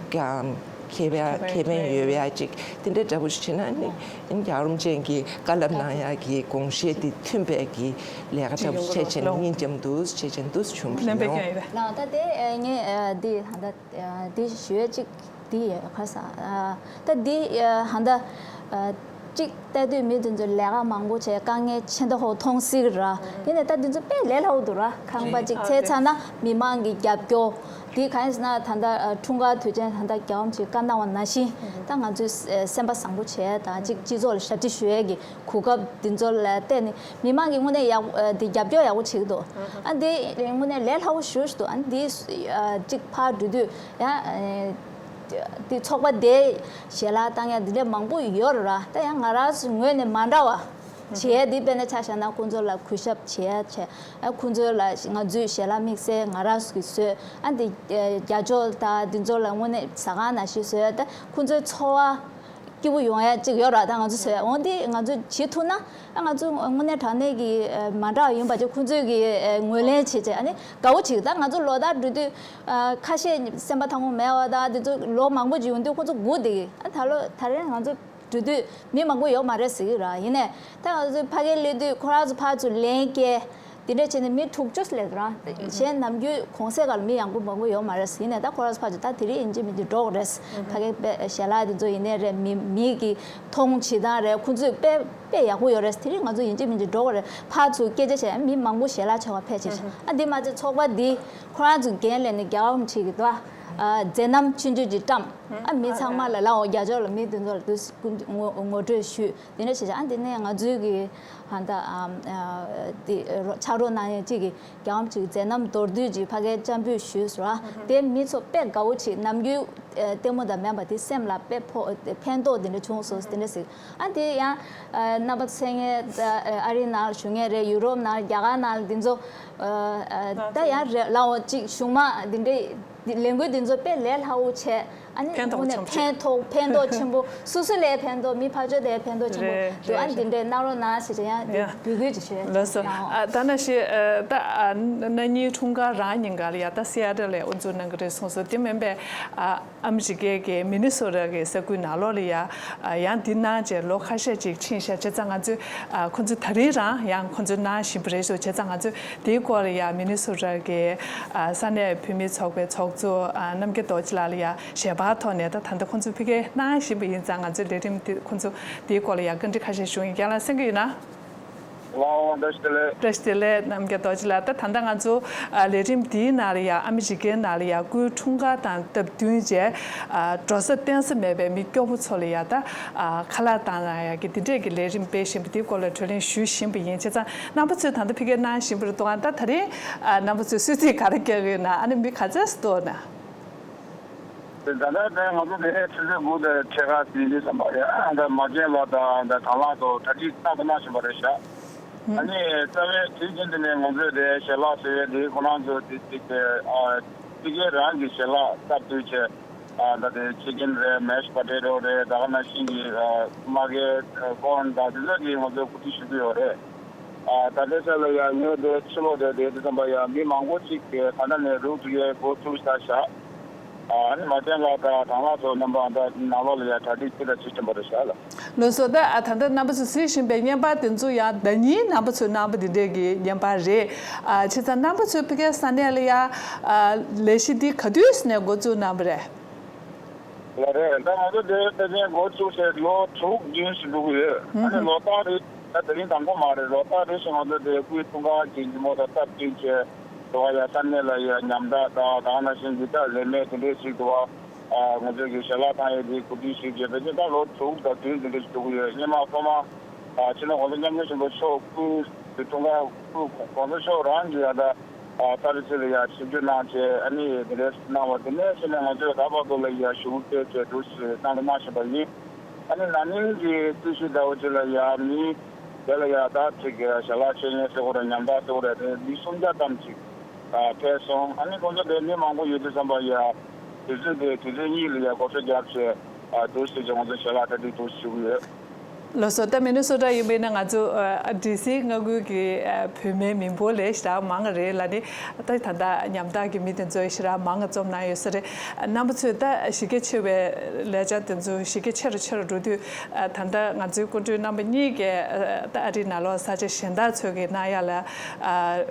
ཁེ་ཕན་ཁེ་ཕན་ཡོད་ཡ་ཅིག་དེ་འདྲ་འདྲ་པོ་ཞིག་བྱས་ན་ཨ་ནི་ཨ་ནི་རྒྱལ་བ་རིན་པོ་ཆེ་གི་བཀའ་སློབ་གནང་ཡ་གི་དགོངས་བཞེད་དེ་མཐུན་པའི་གི་ལས་ཀ་འདྲ་པོ་བྱས་བྱས་ནས་སྙིང་རྗེ་མོ་འདུག་བྱས་བྱས་འདུག་བྱུང་བ་རེད། ལགས་ད་དེ་ངས་འདི་ད་ལྟ་འདི་ཞུ་ཡ་གཅིག་འདི་ཡོད་ཁ་སང་ད་འདི་ཧ་ད་གཅིག་ལྟ་དུས་མི་དེ་ཚོ་ལས་ཀ་མང་པོ་བྱས་དཀའ་ངལ་ཆེ་མདོག་ཁ་པོ་མཐོང་སྲིད་ར། ཡིན་ནའི་ད་འདི་ཚོ་དཔེ་ལས་སླ་པོ་འདུག་ར། ཁང་པ་གཅིག་ཚད་ཚར་ན་མི་མང་གི་རྒྱབ་སྐྱོར་འདི་གང་ཡིན་ཟེར་ན་ད་ལྟ་འཁྲུངས་སྐར་དུས་ཆེན་ད་ལྟ་རྒྱལ་བ་རིན་པོ་ཆེས་བཀའ་གནང་བ་ནང་བཞིན་ད་ང་ཚོའི་སེམས་པ་བཟང་པོ་བྱས་དང་གཅིག་སྤྱི་ཚོགས་ལ་ཞབས་ཕྱི་ཞུ་ཡས་ཀྱི་གོ་སྐབས་འདི་ཚོ་ལ་བརྟེན་ནས་མི་མང་གིས་དངོས་གནས་ཡག་འདི་རྒྱབ་སྐྱོར་ཡག་པོ་བྱེད་ཀྱི་འདུག་ཨ་འདི་དངོས་གནས་ལས་སླ་པོ་ཞེ་པོ་ཞིག་འདུག་ཨ་འདི་གཅིག་ཕར་འགྲོ་དུས་ཡང་འདི་ཚོགས་པ་དེ་ཞལ་ལག་བཏང་ཡ་འདི་འདྲ་མང་པོ་ཡོད་རེད་ར། ད་ཡང་ང་རང་ཚོའི་ངོས་ནས་མ་འདྲ་བ་བྱས་འདི་དཔེར་ན་ཆ་བཞག་ན་ཁོང་ཚོ་ལ་གུས་ཞབས་བྱས་བྱས་ཨ་ཁོང་ཚོ་ལ་ང་ཚོའི་ཞལ་ལག་དམིགས་བསལ་ང་རང་ཚོ་གིས་བཟོས། ཨ་འདི་རྒྱ་ཅོག་དང་འདི་ཚོ་ལ་དངོས་གནས་ཟ་ཁང་ནང་བཞིན་བཟོས། ད་ཁོང་ཚོའི་འཚོ་བ་སྐྱིད་པོ་ཡོང་ཡ་གཅིག་ཡོད་ར། ད་ང་ཚོ་བཟོས་འོང་འདི་ང་ཚོ་བྱེད་ཐུབ་ན་ཨ་ང་ཚོ་དངོས་གནས་དྲང་གནས་ཀྱི་མ་འདྲ་བ་ཡིན་པ་ཅིག་ཁོང་ཚོས་ཀྱི་ངོས་ལེན་བྱེད་བྱས་ཨ་ནི་དགའ་བོ་བྱེད། ད་ང་ཚོ་ལོ་ལྟར་འགྲོ་དུས་ཁ་ཤས་སེམས་པ་ཐང་མོ་མེད་པ་དང་འདི་ཚོ་ལོ་མང་པོ་ཅིག་ཡོང་དུས་ཁོང་ཚོ་སྒུག་བསྡད་ཀྱི། ཨ་ད་ལོ་ད་རེས་ང་ཚོ་འགྲོ་དུས་མི་མང་པོ་ཡོད་མ་རེད་ཟེར་གྱི་ར། ཡིན་ནའི་ད་ང་ཚོ་ཕ་གིར་སླེབས་དུས་ཁོ་རང་ཚོ་ཕར་ཚུར་ལན་སྐྱེལ། དེ་འདྲ་བྱས་ནས་མི་དྲུག་ཅུ་སླེབས་ར། གཞན་ནམ་རྒྱུན་གོང་གསལ་སྒང་ལ་མི་ཡང་པོ་མང་པོ་ཡོད་མ་རེད་ཟེར། ཡིན་ནའི་ད་ཁོ་རང་ཚོ་ཕར་ཚུར་ད་དེ་རིང་ཡིན་གཅིག་མིན་གཅིག་འགྲོ་དགོས་རེད། ཕ་གིའི་དཔེ་ཞལ་ལག་དེ་ཚོ་ཡིན་ནའི་རེད། མི་མི་གི་མཐོང་བྱེད་སྟངས་རེད། ཁོང་ཚོས་དཔེ་དཔེ་ཡག་པོ་ཡོད་རེད། དེ་རིང་ང་ཚོ་ཡིན་གཅིག་མིན་གཅིག་འགྲོ་དགོས་རེད། ཕར་ཚུར་སྐད་ཆ་བཤད་མི་མང་པོ་ཞལ་ལག་མཆོད་གར་ཕེབས་བྱས་བྱས། ཨ་འདི་མ་ཚད་ཚོགས་པ་འདི་ཁོ་རང་ཚོ་འགན་ལེན་ནས་རྒྱལ་བ་རིན་པོ་ཆེ་གི་དོ་མཛད་རྣམ་ཆུང་ཆུང་ཅིག་བཀྲམ། ཨ་མི་ཚང་མ་ལ་ལའོ་རྒྱ་ཕྱོགས་ལ་མི་དེ་ཚོ་ལ་དུ་ངོ་ངོ་སྤྲོད་ཞུས། དེ་འདྲ་བྱས་བྱས་ཨ་འདི་ནས་ང་ཚོའི་གི་ཧ་ད་དེ་ཕྱག་རོགས་གནང་མཁན་གཅིག་གིས་རྒྱལ་བ་རིན་པོ་ཆེ་གི་མཛད་རྣམ་མདོར་བསྡུས་ཅིག་ཕ་གིར་བཅར་འབུལ་ཞུས་སོང་ར། དེ་མི་ཚོ་དཔེ་དགའ་བོ་བྱེད། ནམ་རྒྱུན་ལྟད་མོ་དང་མིན་པ་དེ་སེམས་ལ་དཔེ་ཕོག་ཕན་ཐོགས་དེ་འདྲ་བྱུང་སོང་དེ་འདྲ་ཟེར། ཨ་དེ་ཡང་རྣམ་པ་ཚོ་ཚང་མས་ཨ་རི་ནང་ལ་བཞུགས་མཁན་རེད། ཡུ་རོབ་ནང་རྒྱ་གར་ནང་ལ་འདི་ཚོ་ད་ཡང་རེད་ལའོ་ཅིག་གཞུང་མང་འདི་འདྲའི་ལས་འགུལ་འདི་ཚོ་དཔེ་ལས་སླ་བོ་བྱས། ཨ་ནི་ཕན་ཐོགས་དངོས་གནས་ཆེན་པོ་ཕན་ཐོགས་ཕན་ཐོགས་ཆེན་པོ། སོ་སོ་ལ་ཕན་ཐོགས། མི་ཕར་ཕྱོགས་ལ་ཕན་ཐོགས་ཆེན་པོ་རེད། འདུག་ཨ་རེད། འདི་འདྲས་གནང་རོགས་གནང་ཞེས་ཀྱང་ཡང་འདི་ཡ། འབོད་སྐུལ་ཅིག་ཞུ་ཡ། ལགས་སོ། ཡང་། ཨ་ད་ནང་བཞིན་ཨ་ད་ཨ་ན་ནིང་འཁྲུངས་སྐར་རང་ཉིན་ག་ལ་ཡ་ད་སི་ཨེ་ཊལ་ལ་དབུ་འཛུགས་གནང་གི་རེད་གསུངས་སོང་། དེ་མིན་པའི་ཨ་ཨ་མི་རི་ཀའི་གི་མི་ནི་སོ་ཊ་གི་ས་ཁུལ་ནང་ལོགས་ལ་ཡ་ཨ་ཡང་འདི་གནང་བྱས་ལོ་ཁ་ཤས་ཅིག་ཕྱིན་ཤག་བྱས་ཙང་ང་ཚོས་ཨ་ཁོང་ཚོས་ད་རིང་རང་ཡང་ཁོང་ཚོས་གནང་བཞིན་པ་རེད་ཤག་བྱས་ཙང་ང་ཚོས་དེའི་སྐོར་ལ་ཡ་མི་ནི་སོ་ཊ་གི་ཨ་ས་གནས་བོད་མི་ཚོགས་པའི་ཚོགས་གཙོ་ཨ་རྣམ་རྒྱལ་རྡོ་རྗེ་ལགས་ལ་ཡ་ཞལ་པར་ཐོག་ནས་ད་ད་ལྟ་ཁོང་ཚོས་ཕ་གིར་གནང་བཞིན་པ་ཡིན་ཙང་ང་ཚོའི་ལས་རིམ་དེ་ཁོང་ཚོ་དེའི་སྐོར་ལ་ཡ་བཀའ་འདྲི་ཁ་ཤས་ཞུ་ཡིན། རྒན་ལགས་གསན་གྱི་ཡོད་ན། ལགས་འོང་། བཀྲ་ཤིས་བདེ་ལེགས། བཀྲ་ཤིས་བདེ་ལེགས། རྣམ་རྒྱལ་རྡོ་རྗེ་ལགས། ད་ད་ལྟ་ང་ཚོ་ཨ་ལས་རིམ་འདིའི་ནང་ལ་ཡ་ཨ་མི་རི་ཀའི་ནང་ལ་ཡ་སྐུའི་འཁྲུངས་སྐར་དང་སྟབས་བསྟུན་བྱས་ཨ་འགྲོ་ས་བརྟེན་ས་མེད་པའི་མི་སྐྱོ་པོ་ཚོ་ལ་ཡ་ད་ཨ་ཁ་ལག་བཏང་ཡ་གི་འདི་འདྲས་ཀྱི་ལས་རིམ་སྤེལ་བཞིན་པ་འདིའི་སྐོར་ལ་བགྲོ་གླེང་ཞུ་བཞིན་པ་ཡིན། བྱས་ཙང་རྣམ་པ་ཚོས་ད་ལྟ་ཕ་གིར་གནང་བཞིན་པ་རེད་འདུག་ཨ་ད་ད་རིང་ཨ་རྣམ་པ་ཚོས་གསོལ་ཚིགས་ག་རེ་རྒྱག་གི་ཡོད་ན། ཨ་ནི་མི་ག་ཚོད་ཙམ་འདུག་ན། དེ་ད་ལྟ་དེ་ཆུ་ཚོད་དགུ་དང་ཕྱེད་ཀ་ཟིན་དུས་ཙམ་པ་རེད། ཨ་ད་མ་བྱན་ལགས་དང་ད་གང་ལགས་ཚོ་གྲ་སྒྲིག་ཏག་ཏག་གནང་བཞིན་པ་རེད་ཤག་ཨ་ནི་རྩ་བའི་དུས་རྒྱུན་དུ་ནས་ང་ཚོས་དེ་ཞལ་ལག་ཟེར་བའི་དེ་ཁོ་རང་ཚོ་དེ་དེ་དེ་ཨ་ཕ་གི་རང་གི་ཞལ་ལག་སྟབས་བསྟུན་བྱས། ཨ་ད་དེ་ཆི་ཀེན་རེད། མེ་ཤི་པོ་ཊེ་ཊོ་རེད། ད་ག་ནང་བཞིན་གྱི་ཨ་མ་གི་ཨ་ཀོར་ནི་དང་དེ་ཚོ་གི་ང་ཚོས་གོ་སྒྲིག་ཞུ་གི་ཡོད་རེད། ཨ་ད་ལྟའི་ཆ་ལ་ཡང་ངས་དེ་ཕྱི་ལོགས་དེ་དེ་དུས་ཙམ་པ་ཡང་མི་མང་པོ་ཅིག་གིས་ད་ལྟ་ནས་རུབ་ཏུ་ཡས་འགོ་བཙུགས་ཚར་ཤག་ཨ་ནི་མ་བྱན་ལགས་དང་གང་ལགས་ཚོ་རྣམ་པ་ད་ནང་ལོགས་ལ་ཡང་གྲ་སྒྲིག་ཅི་འདྲ་བྱེད་བཞིན་པ་རེད་ཤག་ལགས། ལགས་སོ། ད་ཨ་ད་ལྟ་རྣམ་པ་ཚོས་གཟིགས་བཞིན་པའི་བརྙན་པར་དེ་ཚོ་ཡང་ཟླ་ཉིན་རྣམ་པ་ཚོས་གནང་པ་འདི་འདྲས་ཀྱི་བརྙན་པར་རེད། ཨ་བྱས་ཙང་རྣམ་པ་ཚོས་ཕ་གིའི་ས་གནས་ལ་ཡང་ཨ་ལས་གཞི་འདི་ག་དུས་ནས་འགོ་བཙུགས་གནང་པ་རེད། ལགས་རེད། ད་ང་ཚོ་དེ་ད་ཐེངས་འགོ་བཙུགས་བྱས་ལོ་དྲུག་བདུན་ཞིག་འགྲོ་གི་ཡོད། ཨ་ནི་ལོ་ལྟར་རེ་ད་དེ་རིང་དང་པོ་མ་རེད། ལོ་ལྟར་རེ་བཞིན་ང་ཚོ་དེ་སྐུའི་འཁྲུངས་སྐར་གྱི་ཉིན་མོ་དང་སྟབས་བསྟུན་བྱས་འགྲོ་བ་ཡ་ས་གནས་ལ་ཡ་ཉམས་ཐག་དང་ད་ག་ནང་བཞིན་འདི་དག་ལས་མེད་དེ་འདྲས་ཞིག་འདུག་བ། ཨ་ང་ཚོ་གི་ཞལ་ལག་བཏང་ཡས་དེ་གོ་སྒྲིག་ཞུས་བྱས་ཕལ་ཆེར་ད་ལོ་དྲུག་དང་བདུན་དེ་འདྲས་ཞིག་འགྲོ་གི་ཡོད། སྔོན་མ་སློབ་མ་ཨ་སྤྱི་ནོར་༸གོང་ས་༸སྐྱབས་མགོན་ཆེན་པོ་མཆོག་སྐུའི་འཁྲུངས་སྐར་སྐུ་༸གོང་ས་མཆོག་རང་གི་ཡ་ད་ཨ་ས་རི་ཚུལ་ལ་ཡ་ཆིབས་བསྒྱུར་གནང་བྱས་ཨ་ནི་དེ་འདྲས་གནང་བ་དེ་ནས་བྱས་ནས་ང་ཚོས་ད་བར་དུ་ལ་ཡ་ཞུ་སྐུལ་སྤེལ་བྱས་འདུག་ཞེས་གནང་གནང་བཞིན་པ་ཡིན། ཨ་ནི་ན་ནིང་གི་རྩིས་ཞུ་ཟླ་བ་གཅིག་ལ་ཡ་མི་དེ་ལ་ཡ་ད་ཅིག་ཞལ་ལག་མཆོད་མེ་ཟེར་དགོས་རེད། ཉམས་ཐག་ཟེར་དགོས་རེད། དེ་མི་སུམ་བརྒྱ་ཙམ་ཅིག་ཨ་ཕེབས་སོང་། ཨ་ནི་ཁོང་ཚོ་དེ་མི་མང་པོ་ཡོད་དུས་ཙམ་པ་ཡ་དུས་ཚོད་དེ་དུས་ཚོད་གཉིས་ལ་ཡ་བགོ་བཤའ་བརྒྱབ་བྱས་ཨ་འདུག་ཟེར་བྱས་ང་ཚོ་ཞལ་ལག་གྲ་སྒྲིག་འདུག་ཞུ་གི་ཡོད། ལགས་སོ། ད་མི་ནི་སོ་ཊ་ཡིན་པས་ན་ང་ཚོ་ཨ་ཌི་སི་མངའ་ཁུལ་གྱི་ཨ་བོད་མིའི་མི་འབོར་ལས་ཞེ་དྲག་མང་བ་རེད་ལ་ནི། ད་ད་ལྟ་ཉམ་ཐག་གི་མི་དེ་ཚོ་ཞེ་དྲག་མང་བ་འཛོམས་གནང་ཡོད་ས་རེད། རྣམ་པ་ཚོས་ད་གཞི་རྒྱ་ཆེ་བའི་ལས་འཆར་དེ་ཚོ་གཞི་རྒྱ་ཆེ་རུ་ཆེ་རུ་འགྲོ་དུས་ཨ་ད་ལྟ་ང་ཚོའི་སྐུ་མགྲོན་རྣམ་པ་གཉིས་ཀྱིས་ཨ་ད་ཨ་རིའི་ནང་ལོགས་ས་ཆ་གཞན་དག་ཚོ་གི་གནང་ཡག་ལ་ཨ་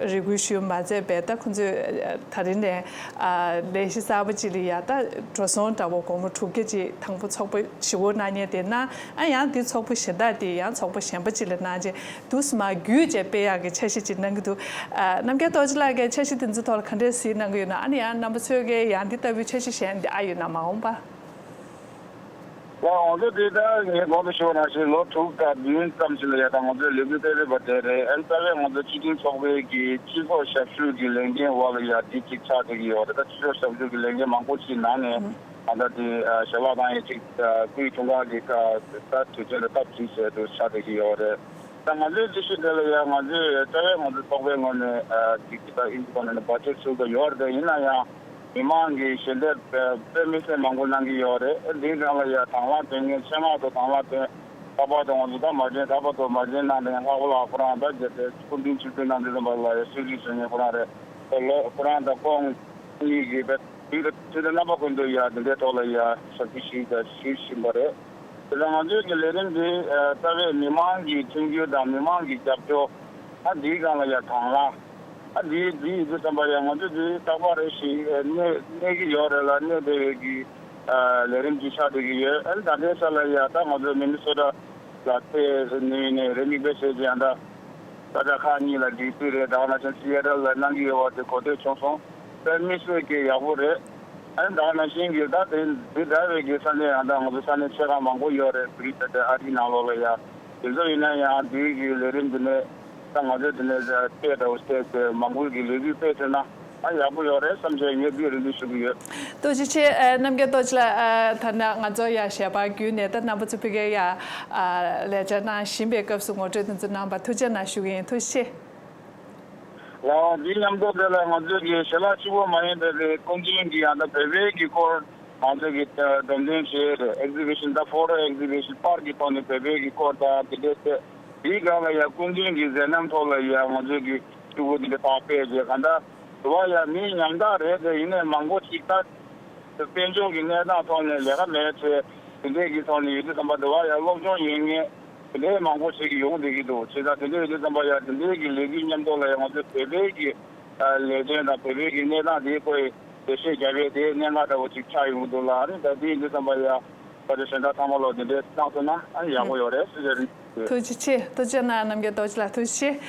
རེ་སྐུལ་ཞུས་མ་ཚད་པས། ད་ཁོང་ཚོས་ཨ་ད་རིང་ནས་ཨ་ལས་གཞི་གསར་པ་ཅིག་ལ་ཡ་ད་འགྲོ་སོང་འདྲ་བོ་སྒོར་མོ་དྲུག་བརྒྱ་ཅིག་དང་པོ་ཚོགས་པ་ཞེ་པོ་གནང་མཁན་དེ་གནང་། ཨ་ཡང་དེ་ཚོགས་པ་གཞན་དག་དེ་ཡང་ཚོགས་པ་གཞན་པ་ཅིག་ལ་གནང་རྗེས་དུས་མ་བརྒྱུད་བྱས་སྤེལ་ཡག་གི་འཆར་གཞི་ཅིག་གནང་གི་འདུག་ཨ་རྣམ་རྒྱལ་རྡོ་རྗེ་ལགས་ཀྱིས་འཆར་གཞི་དེ་ཚོའི་ཐོག་ལ་ག་འདྲས་གཟིགས་གནང་གི་ཡོད་ན། ཨ་ནི་ཡང་རྣམ་པ་ཚོས་ཀྱིས་ཡང་འདི་ལྟ་བུའི་འཆར་གཞི་གཞན་འདི་ཨ་ཡོད་ན་མ་འོངས་པ། ལགས་འོང་། དེ་ལྟར་ངས་གོང་དུ་ཞུས་པ་ནང་བཞིན་ལོ་དྲུག་དང་བདུན་ཙམ་ཞིག་ལ་ཡ་ད་ང་ཚོའི་ལས་འགུལ་སྤེལ་འོས་པ་དེ་རེད། ཨ་ནི་རྩ་བའི་ང་ཚོ་སྤྱི་མཐུན་ཚོགས་པའི་གི་སྤྱི་ཚོགས་ཞབས་ཞུ་གི་ལས་འགན་འོག་ལ་ཡ་དེ་གཅིག་ཆགས་བསྡད་ཀྱི་ཡོད་རེད། ད་སྤྱི་ཚོགས་ཞབས་ཞུ་གི་ལས་འགན་མང་པོ་ཞིག་ནང་ནས་ཨ་ད་དེ་ཞལ་ལག་བཏང་ཡས་གཅིག་སྐུའི་འཁྲུངས་སྐར་གྱི་ད་དུས་ཆེན་དུ་སྟབས་བསྟུན་བྱས་འདུག་ཆགས་བསྡད་ཀྱི་ཡོད་རེད། ད་ང་ཚོའི་རྩིས་ཞུ་དེ་ལ་ཡང་ང་ཚོས་རྩ་བའི་ང་ཚོའི་ཚོགས་པའི་ངོས་ནས་ཨ་ཅིག་ཅིག་ད་ཨིན་ཇིའི་སྒོ་ནས་བར་ཆད་ཚུལ་དུ་ཡོད་རེད། ཡིན་ན་ཡང་མི་མང་གི་ཞལ་འདེབས་དཔེ་མི་སྲིད་མང་པོ་གནང་གི་ཡོད་རེད། འདིའི་སྒང་ལ་ཡང་དང་བླངས་དོན་གཉེར་ཆེད་མངགས་ཐོག་དང་བླངས་དོན་ལྷག་པར་དུ་ང་ཚོ་ད་མ་བྱན་ད་བར་དུ་མ་བྱན་གནང་དེ་ལྷག་པ་ལ་ཁོ་རང་ད་རྒྱལ་སྲས་སྐུ་མདུན་ཆིབས་བསྒྱུར་གནང་དུས་ཙམ་པ་ལ་ཡང་གསོལ་ཚིགས་ཞུ་མཁན་ཁོ་རང་རེད། ད་ལོ་ཁོ་རང་དང་ཁོང་གཉིས་ཀྱིས་དཔེ་དུས་དུས་དང་རྣམ་པ་ཀུན་ཏུ་ཡང་འདི་འདྲའི་ཐོག་ལ་ཡང་ཞབས་ཕྱི་ཞུས་དང་ཞུ་བཞིན་པ་རེད། དེ་ལ་ང་ཚོའི་གི་ལས་རིམ་འདི་ཨ་རྩ་བའི་མི་མང་གི་མཐུན་འགྱུར་དང་མི་མང་གི་རྒྱབ་སྐྱོར། ཨ་འདིའི་སྒང་ལ་ཡ་དང་བླངས། ཨ་འདི་འདི་ཡིན་དུས་ཙམ་པ་ཡ་ང་ཚོ་འདི་རྟག་པར་རེ་ཞིག་ཨ་གནས་གནས་ཀྱི་ཡོད་རེད་ལ། གནས་བསྡད་ཡོད་ཀྱི་ཨ་ལས་རིམ་འདི་ཆགས་བསྡད་ཀྱི་ཡོད། ཨ་ནི་ད་ལྟའི་ཆ་ལ་ཡ་ད་ང་ཚོ་མི་ནི་སོ་ཊ་ལ་ཕེབས་ནས་ནས་རེ་མིག་དཔེ་བྱས་ཀྱི་ཡང་ད། ས་ཆ་ཁག་གཉིས་ལ་སྒྲིག་སྲོལ་རེད། ད་ག་ནང་བཞིན་སི་ཨེ་ཊལ་ལ་གནང་གི་ཡོད་པ་དེ་གོ་ཐོས་བྱུང་སོང་། དཔེ་མི་སྲིད་ཀྱི་ཡག་པོ་རེད། ཨ་ནི་ད་ག་ནང་བཞིན་གྱི་ད་དེ་འདི་འདྲ་བའི་གི་ས་གནས་ཡང་ད་ང་ཚོ་ས་གནས་ཆེ་ཁག་མང་པོ་ཡོད་རེད། བི་རི་ཏ་དེ་ཨ་རིའི་ནང་ལོགས་ལ་ཡ། དེ་ཚོ་ཡིན་ན་ཡང་འདིའི་གི་ལས་རིམ་འདི་ནས་ད་ང་ཚོ་འདི་ནས་སྤེལ་འདྲ་བོ་སྤེལ་ཏེ་མང་པོ་གི་ལས་འགུལ་སྤེལ་ཐུབ་ན། ཨ་ཡག་པོ་ཡོད་རེད་བསམ་བྱས་ངས་འདི་རེ་འདུན་ཞུ་གི་ཡོད། ཐུགས་རྗེ་ཆེ། ཨ་རྣམ་རྒྱལ་རྡོ་རྗེ་ལགས། ཨ་ད་ནང་ང་ཚོ་ཡ་ཞལ་པར་བརྒྱུད་ནས་ད་རྣམ་པ་ཚོ་ཕ་གིར་ཡ་ཨ་ལས་བཅར་གནང་བཞིན་པའི་སྐབས་སུ་ངོ་སྤྲོད་དེ་ཚོ་གནང་བར་ཐུགས་རྗེ་གནང་ཞུ་གི་ཡིན། ཐུགས་རྗེ་ཆེ། ལགས་འོང་། འདི་མཉམ་དུ་དེ་ལ་ང་ཚོས་ཀྱི་ཞལ་ལག་གཅིག་པོ་མ་ཡིན་པའི་སྐུ་མདུན་གྱི་ཡང་ད་བོད་པའི་གི་སྐོར་ ང་ཚོ་གི་ད་འགྲོ་དོན་བྱས་རེད། ཨེག་ཛི་བི་ཤན་ད་ཕོ་ཊོ་ཨེག་ཛི་བི་ཤན་པར་གྱི་ཐོག་ནས་བོད་པའི་གི་སྐོར་དང་དེ་འདྲའི་ཚེ་དེའི་སྒང་ལ་ཡ་སྐུ་མདུན་གྱི་མཛད་རྣམ་ཐོག་ལ་ཡ་ང་ཚོ་གི་ཕྲུ་གུ་དེ་འདྲ་ཕར་ཕེབས་རྗེས་གང་ལྟར་དུ་བ་ཡ་མི་ཉམ་ཐག་རེད་དེ། ཡིན་ནའི་མང་པོ་ཞིག་ད་དཔལ་འབྱོར་གྱི་གནས་སྟངས་ཐོག་ནས་ལས་ཀ་མེད་ཚེ་དེ་འདྲའི་གི་ཐོག་ནས་ཡོད་དུས་ཙམ་པ་དུ་བ་ཡ་སློབ་སྦྱོང་ཡོད་མཁན་དེ་འདྲའི་མང་པོ་ཞིག་གི་ཡོང་བསྡད་ཀྱི་འདུག་བྱས་ཙང་དེ་འདྲ་ཡོད་དུས་ཙམ་པ་ཡ་དེ་འདྲའི་གི་ལས་འགུལ་མཉམ་དུ་ལ་ཡ་ང་ཚོ་བོད་པའི་གི་ལས་དོན་དང་བོད་པའི་གི་གནས་སྟངས་དེའི་སྐོར་འགྲེལ་བཤད་བརྒྱབ་པའི་དེའི་གནད་འགག་འདྲ་བོ་ཅིག་ཆགས་ཡོང་གི་འདུག་ལ། ཨ་ནི་ད་དེ་ཡིན་དུས་ཙམ་པ་ཡ་ད་ལྟ་གཞན་དག་ཚང་མ་ལོ་དེ་འདྲའི་གནང་ཐུབ་ན་ཨ་ནི་ཡག་པོ་ཡོད་རེད་ཟེར་རེད། ཐུགས་རྗེ་ཆེ། ཐུགས་རྗེ་གནང་། རྣམ་རྒྱལ་རྡོ་རྗེ་ལགས་ཐུགས་རྗེ་ཆེ།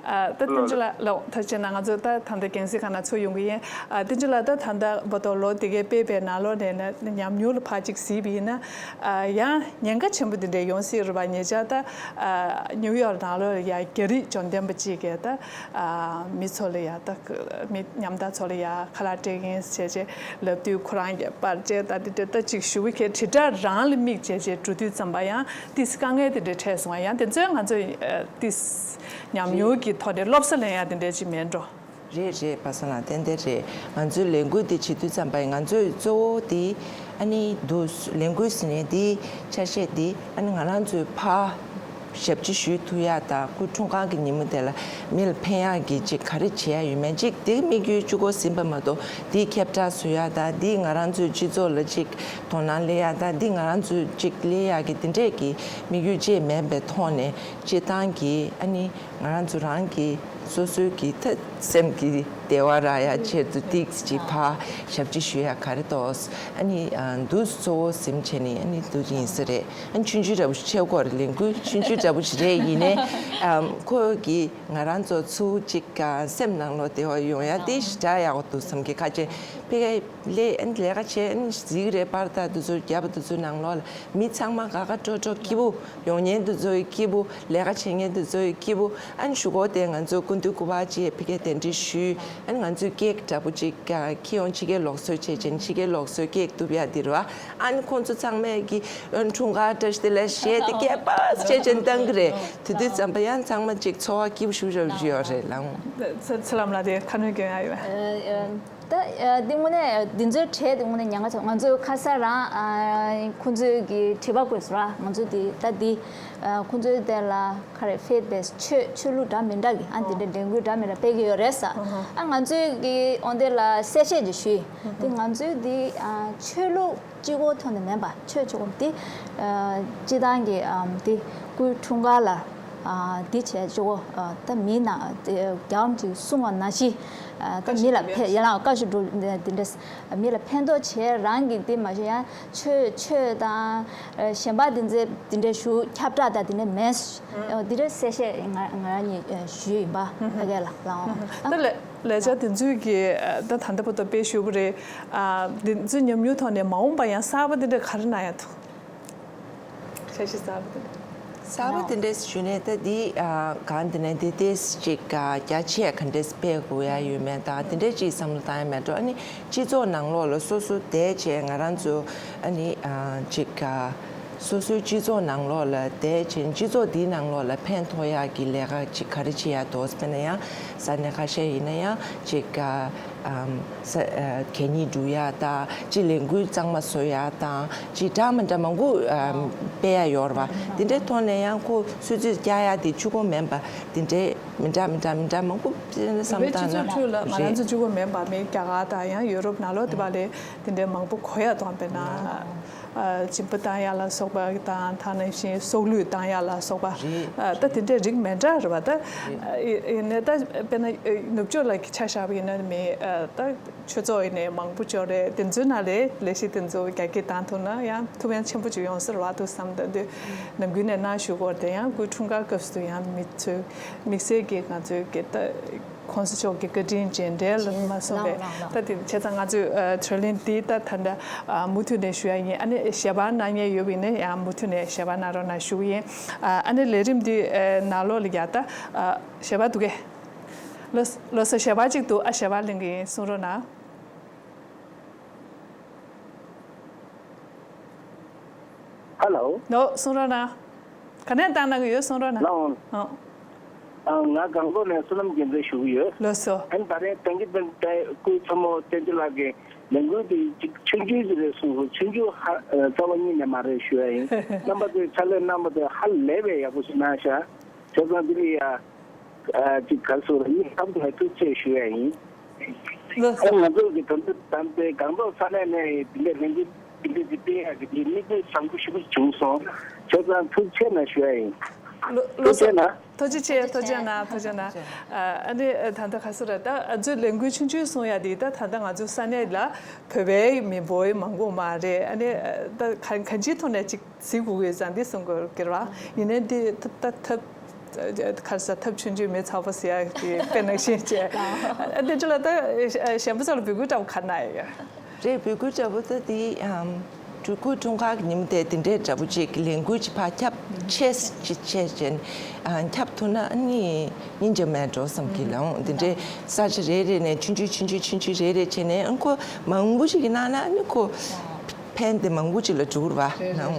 ཨ་ད་བསྟན་ལགས་ལགས་ཐུགས་རྗེ་གནང་། ང་ཚོ་ད་ད་ལྟ་རྒྱང་སྲིང་ཁང་ནང་ཚུར་ཡོང་གི་ཡིན། ཨ་བསྟན་ལགས་ད་ད་ལྟ་བར་དུ་ལོ་དེ་གའི་སྤེལ་བའི་ནང་ལོགས་ནས་ན་ཉམས་མྱོང་ལ་ཕར་ཅིག་གཟིགས་པ་ཡིན་ན། ཨ་ཡང་ཉེན་ཁ་ཆེན་པོ་དེ་འདྲ་ཡོང་སྲིད་རེད་པ། ཉེ་ཆར་ད་ཨ་ནིའུ་ཡོག་ནང་ལོགས་ལ་ཡ་རྒྱ་རིགས་འབྱོར་ལྡན་པ་ཅིག་གིས་ད་ཨ་མི་ཚོ་ལ་ཡ་ད་མི་ཉམ་ཐག་ཚོ་ལ་ཡ་ཁ་ལག་སྤྲད་མཁན་བྱས་རྗེས་ལབ་དུས་ཁོ་རང་གིས་པར་ཅིག་ད་དེ་འདྲ་ད་ཅིག་ཞུ་བའི་ཁའི་དྲིལ་བསྒྲགས་རང་ལ་དམིགས་བྱས་རྗེས་འགྲོ་དུས་ཙམ་པ་ཡང་ཏིས་དཀའ་ངལ་དེ་འདྲ་འཕྲད་སོང་བ། ཡང་དེ་ཚོའི་ང་ཚོས་ཨ་ཏིས་ཉམས་མྱོང་གི་ཐོག་ནས་སློབ་གསོ་ལེན་ཡ་དེ་འདྲ་ཅིག་མེད་འགྲོ། རེད་རེད། པ་སངས་ལགས་ཏན་ཏན་རེད། ང་ཚོའི་ལས་འགུལ་འདི་བྱེད་དུས་ཙམ་པ་ཡིན་ང་ཚོས་གཙོ་བོ་འདི་ཨ་ནི་འདུག་ལས་འགུལ་ཟེར་ནས་འདི་ཆ་ཤས་འདི་ཨ་ནི་ང་རང་ཚོའི་ཕར་ཞབས་ཕྱི་ཞུ་ཐུབ་ཡ་དང་སྐུ་འཁྲུངས་སྐར་གྱི་ཉིན་མོ་དེ་ལ་མི་ལ་ཕན་ཡག་གི་ཅིག་ག་རེ་བྱེད་ཡ་ཡོད་མེད་ཅིག་འདི་དམིགས་ཡུལ་གཅིག་པོ་ཟིན་པ་མ་གཏོགས་འདི་ཁྱབ་བསྒྲགས་བཟོ་ཡ་དང་འདི་ང་རང་ཚོའི་སྤྱི་ཚོགས་ལ་ཅིག་དོ་སྣང་སླེབས་ཡ་དང་འདི་ང་རང་ཚོའི་ཅིག་སླེབས་ཡ་གི་འདི་འདྲས་ཀྱི་དམིགས་ཡུལ་ཅིག་མེད་པའི་ཐོག་ནས་སྤྱིར་བཏང་གི་ཨ་ནི། ང་རང་ཚོ་རང་གི་སོ་སོའི་གི་ཐ་སེམས་ཀྱི་བདེ་བ་རག་ཡ་ཆེད་དུ་ཏིག་ཅིག་ཕར་ཞབས་ཕྱི་ཞུ་ཡ་ག་རེ་འདུག་ཨ་ནི་ཨ་འདུག་གཙོ་བོ་ཟིན་བྱས་ནས་ཨ་ནི་འདུག་ཡིན་ས་རེད། ཨ་ནི་ཆུང་ཆུང་འདྲ་པོ་ཞིག་ཆེ་སྐོར་ལས་འགུལ་ཆུང་ཆུང་འདྲ་པོ་ཞིག་རེད། ཡིན་ནའི་ཨ་ཁོ་གི་ང་རང་ཚོ་ཚུར་ཅིག་ཨ་སེམས་ནང་ལོགས་བདེ་བ་ཡོང་ཡ་དེ་ཞེ་དྲག་ཡག་པོ་འདུག་བསམ་གི། ཁ་ཆེ་ཕི་གའི་ལས་ཨ་ནི་ལས་ཀ་བྱས་ཨ་ནི་གཟིགས་རེད། པར་དང་དེ་ཚོ་རྒྱབ་པ་དེ་ཚོའི་ནང་ལོགས་ལ་མི་ཚང་མ་དགའ་དགའ་སྤྲོ་སྤྲོ་སྐྱིད་པོ། ཡོང་མཁན་དེ་ཚོ་ཡི་སྐྱིད་པོ། ལས་ཀ་བྱེད་མཁན་དེ་ཚོ་ཡི་སྐྱིད་པོ། ཨ་ནི་གཞུག་གུ་དེ་ང་ཚོ་སྐུ་མདུན་སྐུ་པར་ཅིག་ཕ་གིར་གདན་འདྲེན་ཞུས། ཨ་ནི་ང་ཚོས་ཀེག་འདྲ་པོ་ཅིག་ཁྱེར་ཡོང་། ཕྱི་རྒྱལ་ལུགས་སྲོལ་བྱས་ཅན་ཕྱི་རྒྱལ་ལུགས་སྲོལ་ཀེག་གཏུབ་ཡ་དེ་རེད་བ། ཨ་ནི་ཁོང་ཚོ་ཚང་མས་ཀྱི་འཁྲུངས་སྐར་བཀྲ་ཤིས་བདེ་ལེགས་ཞེས་དེ་སྐད་པར་བྱས་ཅན་བཏང་གི་རེད། དེ་དུས་ཙམ་པ་ཡང་ཚང་མ་ཅིག་ཚོར་བ་སྐྱིད་པོ་ཞེ་པོ་ཅིག་ཡོད་རེད་ལགས། ཚེ་ཚེ་ལམ་ལགས་དེ་ཁ་སྣོན་སྐྱོན་ཡ་ཡོད། ད་ཨ་འདི་དངོས་གནས་འདི་ཚོའི་གྲས་དེ་དངོས་གནས་ཉེན་ཁ་ཆེ། ང་ཚོ་ཁ་སང་རང་ཨ་ཁོང་ཚོའི་གི་དྲི་བ་བཀོད་སོང་ར། ང་ཚོ་འདི་ད་འདི་ཨ་ཁོང་ཚོའི་དེ་ལ་ག་རེ་ཕེད་བེས་ཆོས་ཆོས་ལུགས་འདྲ་མི་འདྲ་གི་ཨ་འདི་འདྲ་ལས་འགུལ་འདྲ་མི་འདྲ་སྤེལ་གི་ཡོད་རེད་ས། ཨ་ང་ཚོའི་གི་འོན་དེ་ལ་གསལ་བཤད་ཅིག་ཞུས། འདི་ང་ཚོའི་འདི་ཨ་ཆོས་ལུགས་གཅིག་པོ་ཐོག་ནས་མིན་པ་ཆོས་གཅིག་པོ་འདི་ཨ་སྤྱི་བཏང་གི་ཨ་འདི་སྐུའི་འཁྲུངས་སྐར་ལ། ཨ་འདི་བྱས་ཆོག་གོ། ཨ་ད་མི་ན་རྒྱང་གཅིག་གསུང་བ་ན་ཤི། ཨ་ད་མི་ལ་ཕན་ཡ་ལ་བཀའ་ཤོག་འགྲོ་འདི་འདྲས་མི་ལ་ཕན་ཐོགས་བྱས་རང་གི་འདི་མ་ཤི་ཡང་ཆོས་ཆོས་དང་གཞན་པ་འདི་འདྲས་འདི་འདྲས་ཞུ་ཁྱབ་བསྒྲགས་དང་འདི་འདྲས་མེད། འདི་འདྲས་གསལ་བཤད་ང་ང་རང་ཉིད་ཞུས་ཡིན་པ་ཕ་གི་ལ་ལའང་། ད་ལས་ལས་བྱ་འདི་ཚོའི་གི་ད་ད་ལྟ་བར་དུ་དཔེ་ཞུ་བ་རེད། ཨ་འདི་ཚོའི་ཉམས་མྱོང་ཐོག་ནས་མ་འོངས་པ་ཡང་གསར་པ་འདི་འདྲས་ག་རེ་གནང་ཡ་ཐུག་འཆར་གཞི་གསར་པ་དེ་འདྲ། གསར་པ་དེ་འདྲས་ཞུ་ནས་ད་འདི་ཨ་གང་དེ་ནས་འདི་ཏེས་ཅིག་ཨ་རྒྱ་ཆེ་ག་འདྲས་སྤེལ་དགོས་ཡ་ཡོད་མེད་དང་དེ་འདྲས་ཅིག་བསམ་བློ་བཏང་ཡ་མེད་འགྲོ། ཨ་ནི་སྤྱི་ཚོགས་ནང་ལོགས་ལ་སོ་སོ་བསྡད་བྱས་ང་རང་ཚོ་ཨ་ནི་ཨ་ཅིག་ཨ་སོ་སོའི་སྤྱི་ཚོགས་ནང་ལོགས་ལ་བསྡད་བྱས་སྤྱི་ཚོགས་འདིའི་ནང་ལོགས་ལ་ཕན་ཐོགས་ཡ་གི་ལས་ཀ་ཅིག་ག་རེ་བྱེད་ཡ་འདུག་དཔེར་ན་ཡང་ས་གནས་ཁ་ཤས་ཡིན་ན་ཡང་ཅིག་ཨ། ཨམ་ས་ཨ་གད་སྙིགས་སྒྲུག་ཡ་དང་ཅི་ལས་འགུལ་གཙང་མ་བཟོ་ཡ་དང་ཅི་འདྲ་མི་འདྲ་མང་པོ་ཨམ་སྤེལ་ཡ་ཡོད་རེད་བ། དེ་འདྲའི་ཐོག་ནས་ཡང་ཁོ་སུད་སི་རྒྱག་ཡ་དེ་གཅིག་པོ་མིན་པ་དེ་འདྲའི་མི་འདྲ་མི་འདྲ་མི་འདྲ་མང་པོ་སྤེལ་ན་བསམ་བློ་བཏང་ན་རེད། སྤྱི་ཚོགས་ཁྲོད་ལ་ང་རང་ཚོ་གཅིག་པོ་མིན་པ་མི་རྒྱ་གར་དང་ཡང་ཡུ་རོབ་ནང་ལོགས་དེ་བ་ལས་དེ་འདྲའི་མང་པོ་གོ་ཡ་དང་དཔེར་ན། ཨ་སྦྱིན་པ་བཏང་ཡ་ལ་སོགས་པ་དང་ད་ནང་བཞིན་སྲོག་བླུས་བཏང་ཡ་ལ་སོགས་པ། རེད། ཨ་ད་དེ་འདྲའི་རིགས་མི་འདྲ་རེད་བ། ད་རེད། ཨ་ཡིན་ནའི་ད་དཔེར་ན་ཨ་ནུབ་ཕྱོགས་ལ་ཆ་བཞག་པ་ཡིན་ན་མི་ཨ་ད་ཆོས་ཚོགས་ཡིན་ནའི་མང་པོ་ཅིག་ཡོད་རེད། དེ་ཚོའི་ནང་ལ་ལས་གཞི་དེ་ཚོ་རྒྱ་སྐྱེད་བཏང་ཐུབ་ན་ཡང་ཐུགས་ཕན་ཆེན་པོ་ཅིག་ཡོང་ས་རེད་བ་འདུག་བསམ། ད་དུས་ནམ་རྒྱུན་ནས་གནང་ཞུ་སྐོར་དེ་ཡང་སྐུའི་འཁྲུངས་སྐར་སྐབས་སུ་ཡང་མི་ཚོས་དམིགས་བསལ་གྱི་ང་ཚོའི་གི་ད། གོང་ས་མཆོག་གི་བཀའ་དྲིན་རྗེས་དྲན་ལ་མ་སོང་བས། ལགས་ལགས་ལགས། ད་དེ་བྱས་ཙང་ང་ཚོས་ཨ་གྲོས་གླེང་འདི་ད་ད་ལྟ་ཨ་མུ་མཐུད་ནས་ཞུ་ཡ་ཡིན། ཨ་ནི་ཞལ་པར་གནང་མཁན་ཡོད་པ་ཡིན་ན་ཡང་མུ་མཐུད་ནས་ཞལ་པར་གནང་རོགས་གནང་ཞུ་གི་ཡིན། ཨ་ཨ་ནི་ལས་རིམ་འདི་ཨ་ནང་ལོགས་ལ་ཡ་ད་ཨ་ཞལ་པར་འདུག་གས། ལོ་ལོ་སོ་ཞལ་པར་གཅིག་འདུག་ཨ་ཞལ་པར་ལེན་གི་ཡིན། གསུང་རོགས་གནང་། ཧ་ལོ། ལོ་གསུང་རོགས་གནང་། ག་ནས་བཏང་གནང་གི་ཡོད་གསུང་རོགས་གནང་། ལགས། ཨོ། ཨ་ང་སྒང་ཏོག་ནས་བསོད་ནམས་རྒྱལ་མཚན་ཞུ་གི་ཡོད། ལགས་སོ། ཨ་ནི་ད་རེས་ཏན་གྱི་ཏན་ཏན་སྐུའི་ཚ་མོ་བསྟན་འཛིན་ལགས་ཀྱིས་ ལས་འགུལ་དེ་ཅིག་ཆུང་ཆུང་ཞིག་རེད་གསུངས་སོང་། ཆུང་ཆུང་ཧ་ཨ་རྩ་བ་ཉིད་ནས་མ་རེད་ཞུ་ཡ་ཡིན། རྣམ་པ་ཚོས་ཕྱག་ལས་གནང་པ་དེ་ཧ་ལས་པའི་ཡག་པོ་ཞིག་གནང་ཤག་བྱས་ཙང་འདི་ལ་ཡ་ཨ་ཅིག་ག་རེ་ཟེར་དགོས་རེད། སྙིང་ཐག་པ་ནས་ཐུགས་རྗེ་ཆེ་ཞུ་ཡ་ཡིན། ལགས་སོ། ཨ་ང་ཚོ་གི་ད་ལྟ་ད་ལྟའི་སྒང་ཏོག་ས་གནས་ནས་འདི་འདྲའི་ལས་འགུལ་འདི་འདྲ་ཅིག་སྤེལ་ཡག་གི་དེ་དམིགས་ཡུལ་བཟང་པོ་ཞེ་པོ་ཅིག་བྱུང་སོང་། བྱས་ཙང་ཐུགས་རྗེ་ཆེ་གནང་ཞུ་ཡ་ཡིན། ལགས་ལགས་ཐུགས་རྗེ་ཆེ་གནང་། ཐུགས་རྗེ་ཆེ། ཐུགས་རྗེ་གནང་། ཐུགས་རྗེ་གནང་། ཨ་ནི་ད་ལྟ་ག་ཟེར་ར། ད་ང་ཚོའི་ལས་འགུལ་ཆུང་ཆུང་གསུང་ཡ་དེ་ད་ད་ལྟ་ང་ཚོ་ས་གནས་ལ་བོད་པའི་མི་འབོར་མང་པོ་མ་རེད། ཨ་ནི་ད་ག་གང་ཅིའི་ཐོག་ནས་ཅིག་གཟིགས་དགོས་ཀྱི་ཡོད་ཙང་འདི་གསུང་དགོས་ཀྱི་རེད་བ། ཡིན་ནའི་འདི་ད་ད་ཐབས་ག་རེ་ཟེར། ཐབས་ཆུང་ཆུང་མི་ཚ་པོ་ཟེར་ཡ་དེ་དཔེ་ནང་བཞིན་བྱས། ཨ་དེ་འདྲ་ལ་ད་གཞན་པ་ཚོ་ལ་འབོད་སྐུལ་འདྲ་པོ་ག་རེ་གནང་ཡོད། རེད། འབོད་སྐུལ་འདྲ་པོ་ད་དེ་ཨམ་སྤྲུལ་སྐུའི་འཁྲུངས་སྐར་གྱི་ཉིན་མོ་དེ་དེ་འདྲའི་འདྲ་པོ་ཅིག་ལས་འགུལ་ཅིག་ཕར་ཁྱབ་ཆེ་ཅིག་བྱས་བྱས་ནས་ཨ་ཁྱབ་ཐུབ་ན་ཨ་ནི་སྙིང་རྗེ་མོ་འདྲ་པོ་བསམ་གྱི་ལགས། འོང་དེ་འདྲའི་ས་ཆ་རེ་རེ་ནས་ཆུང་ཆུང་ཆུང་ཆུང་ཆུང་ཆུང་རེ་རེ་བྱས་ནས་ཨ་ཁོ་མང་པོ་ཞིག་གིས་གནང་ན་ཨ་ནི་ཁོ་ཕན་བདེ་མང་པོ་ཅིག་ལ་འགྲོ་གི་རེད་བ།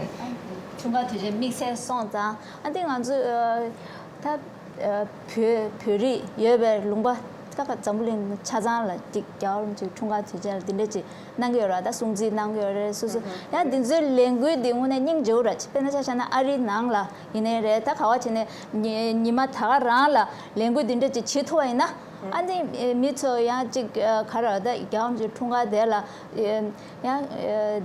འཁྲུངས་སྐར་དུས་ཆེན་དམིགས་བསལ་སོང་ཙང་ཨ་འདི་ང་ཚོས་ཨ་ད་ཨ་བོད་བོད་རིགས་ཡོད་པའི་ལུང་པ་ད་ག་འཛམ་བུ་གླིང་ཆ་ཚང་ལ་ཅིག་རྒྱལ་བ་རིན་པོ་ཆེའི་འཁྲུངས་སྐར་དུས་ཆེན་ལ་འདི་འདྲ་ཅིག་གནང་གི་ཡོད་ར། ད་སྲུང་བརྩི་གནང་གི་ཡོད་རེད། སོ་སོ་ཡང་འདི་ཚོའི་ལས་འགུལ་འདི་དངོས་གནས་སྙིང་རྗེ་པོ་ར། དཔེར་ན་ཆ་བཞག་ན་ཨ་རིའི་ནང་ལ་ཡིན་ནའི་རེད། ད་ག་བ་བྱས་ནས་ཉི་ཉི་མ་ད་ག་རང་ལ་ལས་འགུལ་འདི་འདྲ་ཅིག་བྱེད་ཐུབ་པ་ཡིན་ན་ཨ་འདི་མི་ཚོ་ཡང་ཅིག་ག་ར་ད་རྒྱལ་བ་རིན་པོ་ཆེའི་འཁྲུངས་སྐར་དེ་ལ་ཡང་།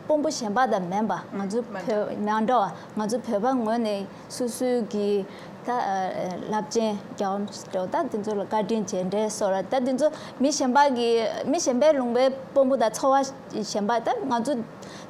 དཔོན་པོ་གཞན་པ་དང་མིན་པ་ང་ཚོ་བོད་མི་འདྲ་བ་ང་ཚོ་བོད་པ་ངོས་ནས་སོ་སོའི་གི་ད་རླབས་ཆེན་རྒྱལ་བ་འདྲ་བ་ད་དེ་ཚོ་ལ་བཀའ་དྲིན་རྗེས་དྲན་གསོལ་ར། ད་དེ་ཚོ་མི་གཞན་པ་གི་མི་གཞན་པའི་ལུང་པའི་དཔོན་པོ་དང་ཚོ་བ་གཞན་པ་ད་ང་ཚོ་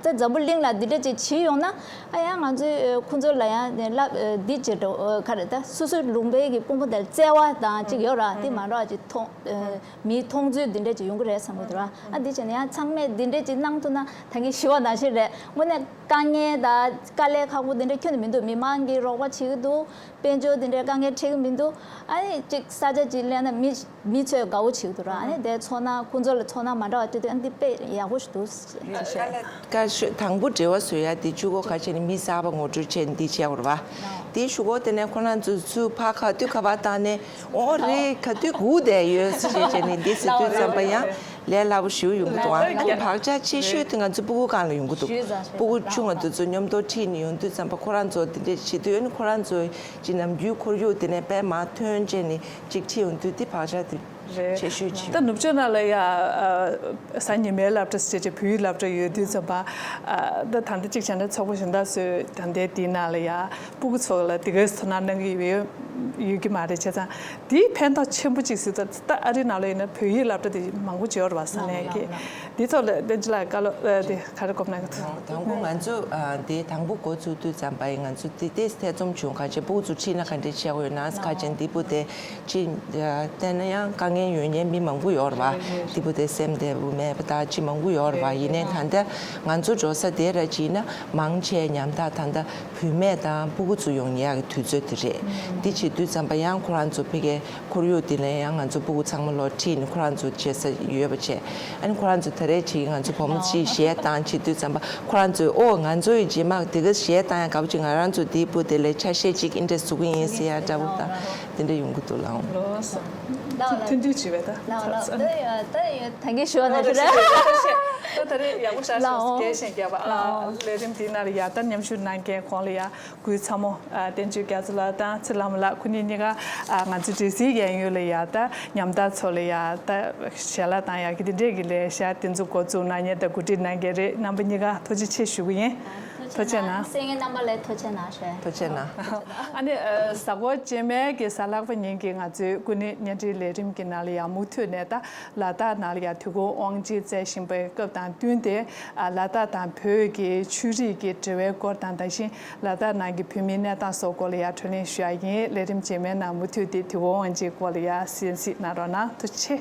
ད་འཛམ་བུ་གླིང་ལ་འདི་འདྲ་ཅིག་བྱེད་ཡོང་ན་ཨ་ཡང་ང་ཚོས་ཁོ་ཚོ་ལ་ཡང་རླབས་འདི་བྱེད་འགྲོ་ག་རེ་ད་སོ་སོའི་ལུང་པའི་གི་དཔོན་པོ་དང་བརྩེ་བ་དང་ཅིག་ཡོད་ར། དེ་མ་འདྲ་བ་ཅིག་མཐོང་། མིའི་མཐོང་ཚུལ་འདི་འདྲ་ཅིག་ཡོང་གི་རེད་བསམ་གི་འདུག་ར། ཨ་འདི་བྱས་ན་ཡང་ཚང་མས་འདི་འདྲ་ཅིག་གནང་ཐུབ་ན་ད་གིན་ཞུ་བ་ནང་བཞིན་རེད། དངོས་གནས་དཀའ་ངལ་དང་དཀའ་ལས་ཁག་པོ་འདི་འདྲ་ཁྱོན་ནས་མི་འདུག་མི་མང་གིས་རོགས་པ་བྱེད་ཀྱི་འདུག་དཔལ་འབྱོར་འདི་འདྲའི་དཀའ་ངལ་འཕྲད་ཀྱི་མི་འདུག་ཨ་ནི་ཅིག་ས་ཆ་ཅིག་སླེབས་ན་མི་མི་ཚོས་དགའ་བོ་བྱེད་ཀྱི་འདུག་ར། ཨ་ནི་དེ་ཚོར་སྣང་ཁོང་ཚོ་ལ་ཚོར་སྣང་མ་འདྲ་བ་སྤྲད་དུས་ཨ་འདི་དཔེ་ཡག་པོ་ཞིག་འདུག་ཞེས་བཤད། བཀའ་ཤོད་དང་པོ་འབྲེལ་བ་བཟོ་ཡ་དེ་བཅུ་གོ་ཁ་ཆེ་ནས་མི་གསར་པ་ངོ་སྤྲོད་བྱས་ནས་འདི་བྱས་པ་རེད་བ། དེའི་གཞུག་གུ་དེ་ནས་ཁོ་རང་ཚོ་ཚུར་ཕར་ག་དུས་ག་པར་བཏང་ནས་ཨོ་རེད་ག་དུས་སྒུག་བསྡད་ཡོད་ཟེར་བྱས་བྱས་ནས་འདི་ཟེར་དུས་ཙམ་པ་ཡང་ལས་སླ་པོ་ཞེ་པོ་ཡོང་གི་འདུག་ཨ་ནི་བག་ཆགས་ཆེ་ཤོས་དེ་ང་ཚོ་སྤུ་གུ་སྒང་ལ་ཡོང་གི་འདུག་སྤུ་གུ་ཆུང་བ་དེ་ཚོ་མཉམ་དུ་ཁྲིད་ནས་ཡོང་དུས་ཙམ་པ་ཁོ་རང་ཚོ་དེ་འདྲས་བྱེད་དུས་ཨ་ནི་ཁོ་རང་ཚོ་ཅིག་ནམ་རྒྱུན་ཁོར་ཡུག་དེ་ནས་དཔེ་མར་ཐོན་བྱས་ནས་ཅིག་ཁྲིད་ཡོང་དུས་དེ་བག་ཆགས་དེ། རེད། ཆེ་ཤོས་ཅིག་ད་ནུབ་ཕྱོགས་ནང་ལ་ཡ་ཨ་གཟའ་ཉི་མའི་སློབ་གྲྭ་ཟེར་བྱས་བོད་ཡིག་སློབ་གྲྭ་ཡོད་དུས་ཙམ་པ། ཨ་ད་ད་ལྟ་གཅིག་བྱས་ན་ཚོགས་པ་གཞན་དག་ཚོས་ད་ལྟའི་དེའི་ནང་ལ་ཡ་སྤུ་གུ་ཚོ་ལ་དེ་གའི་ཚོར་སྣང་གནང་གི་ཡོད་ཡོད་ཀྱི་མ་རེད། བྱས་ཙང་དེའི་ཕན་ཐོགས་ཆེན་པོ་གཅིག་ཟེར་ད་ད་ཨ་རི་ནང་ལ་ཡིན་ན་བོད་ཡིག་སློབ་གྲྭ་དེ་མང་པོ་ཅིག་ཡོད་རེད་བ། ས་གནས་ཀྱི་དེའི་ཐོག་ལ་བསྟན་འཛིན་ལགས་བཀའ་སློབ་ཨ་དེ་ག་རེ་དགོངས་གནང་གི་འདུག་དང་པོ་ང་ཚོ་ཨ་དེ་དང་པོ་འགོ་ཚུགས་དུས་ཙམ་པ་ཡིན་ང་ཚོ་དེ་དེ་ཐེ་ཚོམ་བྱུང་། ག་ཅིག་སྤུ་གུ་ཚོ་ཁྲིད་ན་ག་འདྲས་བྱེད་དགོས་ཡོད་ན་ག་ཅིག་འདི་པོ་དེ། ཅི་བལྟས་ན་ཡང་དཀའ་ངལ་ཡོད་མཁན་མི་མང་པོ་ཡོད་རེད་བ། དེ་འབུ་དེ་སེམས་བདེ་པོ་མེད་པ་དང་ཅི་མང་པོ་ཡོད་རེད་བ། ཡིན་ནའི་ད་ལྟ་ང་ཚོ་འགྲོ་ས་དེ་ར་ཅིག་ན་མང་ཆེ་ཉམ་ཐག་ད་ལྟ་བུད་མེད་དང་སྤུ་གུ་ཚོ་ཡོང་ཡག་གི་དུས་ཚོད་དེ་རེད། འདི་བྱེད་དུས་ཙམ་པ་ཡང་ཁོ་རང་ཚོ་ཕ་གིའི་ཁོར་ཡུག་དེ་ལ་ཡང་ང་ཚོ་སྤུ་གུ་ཚང་མ་ལོག་ཁྲིད་ནས་ཁོ་རང་ཚོ་བྱེད་ས་ཡོད་པ་བྱས། ཨ་ནི་ཁོ་རང་ཚོ་ད་རེས་ཅིག་ང་ཚོ་བུ་མོ་ཅིག་གཞས་བཏང་བྱེད་དུས་ཙམ་པ་ཁོ་རང་ཚོས་ཨོ་ང་ཚོ་ཡི་རྗེས་མ་དེ་ག་གཞས་བཏང་ཡང་དགའ་པོ་ཅིག་ང་རང་ཚོ་དེའི་སྤུ་དེ་ལ་ཆ་ཤས་ཅིག་ཨིན་ཊི་རེ་སི་བཟོ་གི་ཡིན་ཟེར་ཡ་འདྲ་པོ་དང་། དེ་འདྲ་ཡོང་གི་འདུག་ལགས། ལགས་སོ། ལགས་ལགས། མཐུན་སྒྲིལ་བྱེད་པའི་ད། ལགས་ལགས། ད་ཡ་ད་ཡ་ད་གིན་ཞུ་བ་ནང་བཞིན་རེད། ད་ད་རེས་ཡག་པོ་ཤར་ཤག་ལགས། རྒྱས་བཤད་རྒྱབ་པ། ལགས། ལས་རིམ་འདིའི་ནང་ལ་ཡ་ད་མཉམ་ཞུགས་གནང་མཁན་ཁོང་ལ་ཡ་གུས་ཚ་མོ་ཨ་བསྟན་ཆོས་རྒྱ་མཚོ་ལགས་དང་ཚེ་ལྷ་མོ་ལགས་ཁོ་གཉིས་གཉིས་ཀ་ཨ་ང་ཚོ་འདྲེ་སྲིན་གཡས་གཡོན་ལ་ཡ་ད་ཉམ་ཐག་ཚོ་ལ་ཡ་ད་ཞལ་ལག་དང་ཡ་གི་དེ་འདྲས་ཀྱི་ལས་ཤག་དེ་ཚོ་འགོ་བཙུགས་གནང་མཁན་དང་གོ་སྒྲིག་གནང་མཁན་རེད། རྣམ་པ་གཉིས་ཀ་ཐུགས་རྗེ་ཆེ་ཞུ་གི་ཡིན། ཐུགས་རྗེ་གནང་། གསན་མཁན་རྣམ་པ་ལ་ཐུགས་རྗེ་གནང་ཞུ། ཐུགས་རྗེ་གནང་། ཨ་ནི་ཨ་གཟའ་འཁོར་རྗེས་མའི་གི་གཟའ་ལྷག་པ་ཉིན་གྱི་ང་ཚོའི་སྐུ་ནི་བརྙན་འཕྲིན་ལས་རིམ་གྱི་ནང་ལ་ཡང་མུ་མཐུད་ནས་ད་ལ་དྭགས་ནང་ལ་ཡང་དུས་འཁོར་དབང་ཆེན་བསྩལ་བཞིན་པའི་སྐབས་དང་བསྟུན་ཏེ་ཨ་ལ་དྭགས་དང་བོད་ཀྱི་ཆོས་རིག་གི་འབྲེལ་བའི་སྐོར་དང་ད་གིན་ལ་དྭགས་ནང་གི་བོད་མིའི་གནས་སྟངས་སོགས་སྐོར་ལ་ཡང་གྲོས་གླེང་ཞུ་ཡ་ཡིན། ལས་རིམ་རྗེས་མའི་ནང་མུ་མཐུད་དེ་དུས་འཁོར་དབང་ཆེན་སྐོར་ལ་ཡང་གསན་གཟིགས་གནང་རོགས་གནང་། ཐུགས་རྗེ་ཆེ།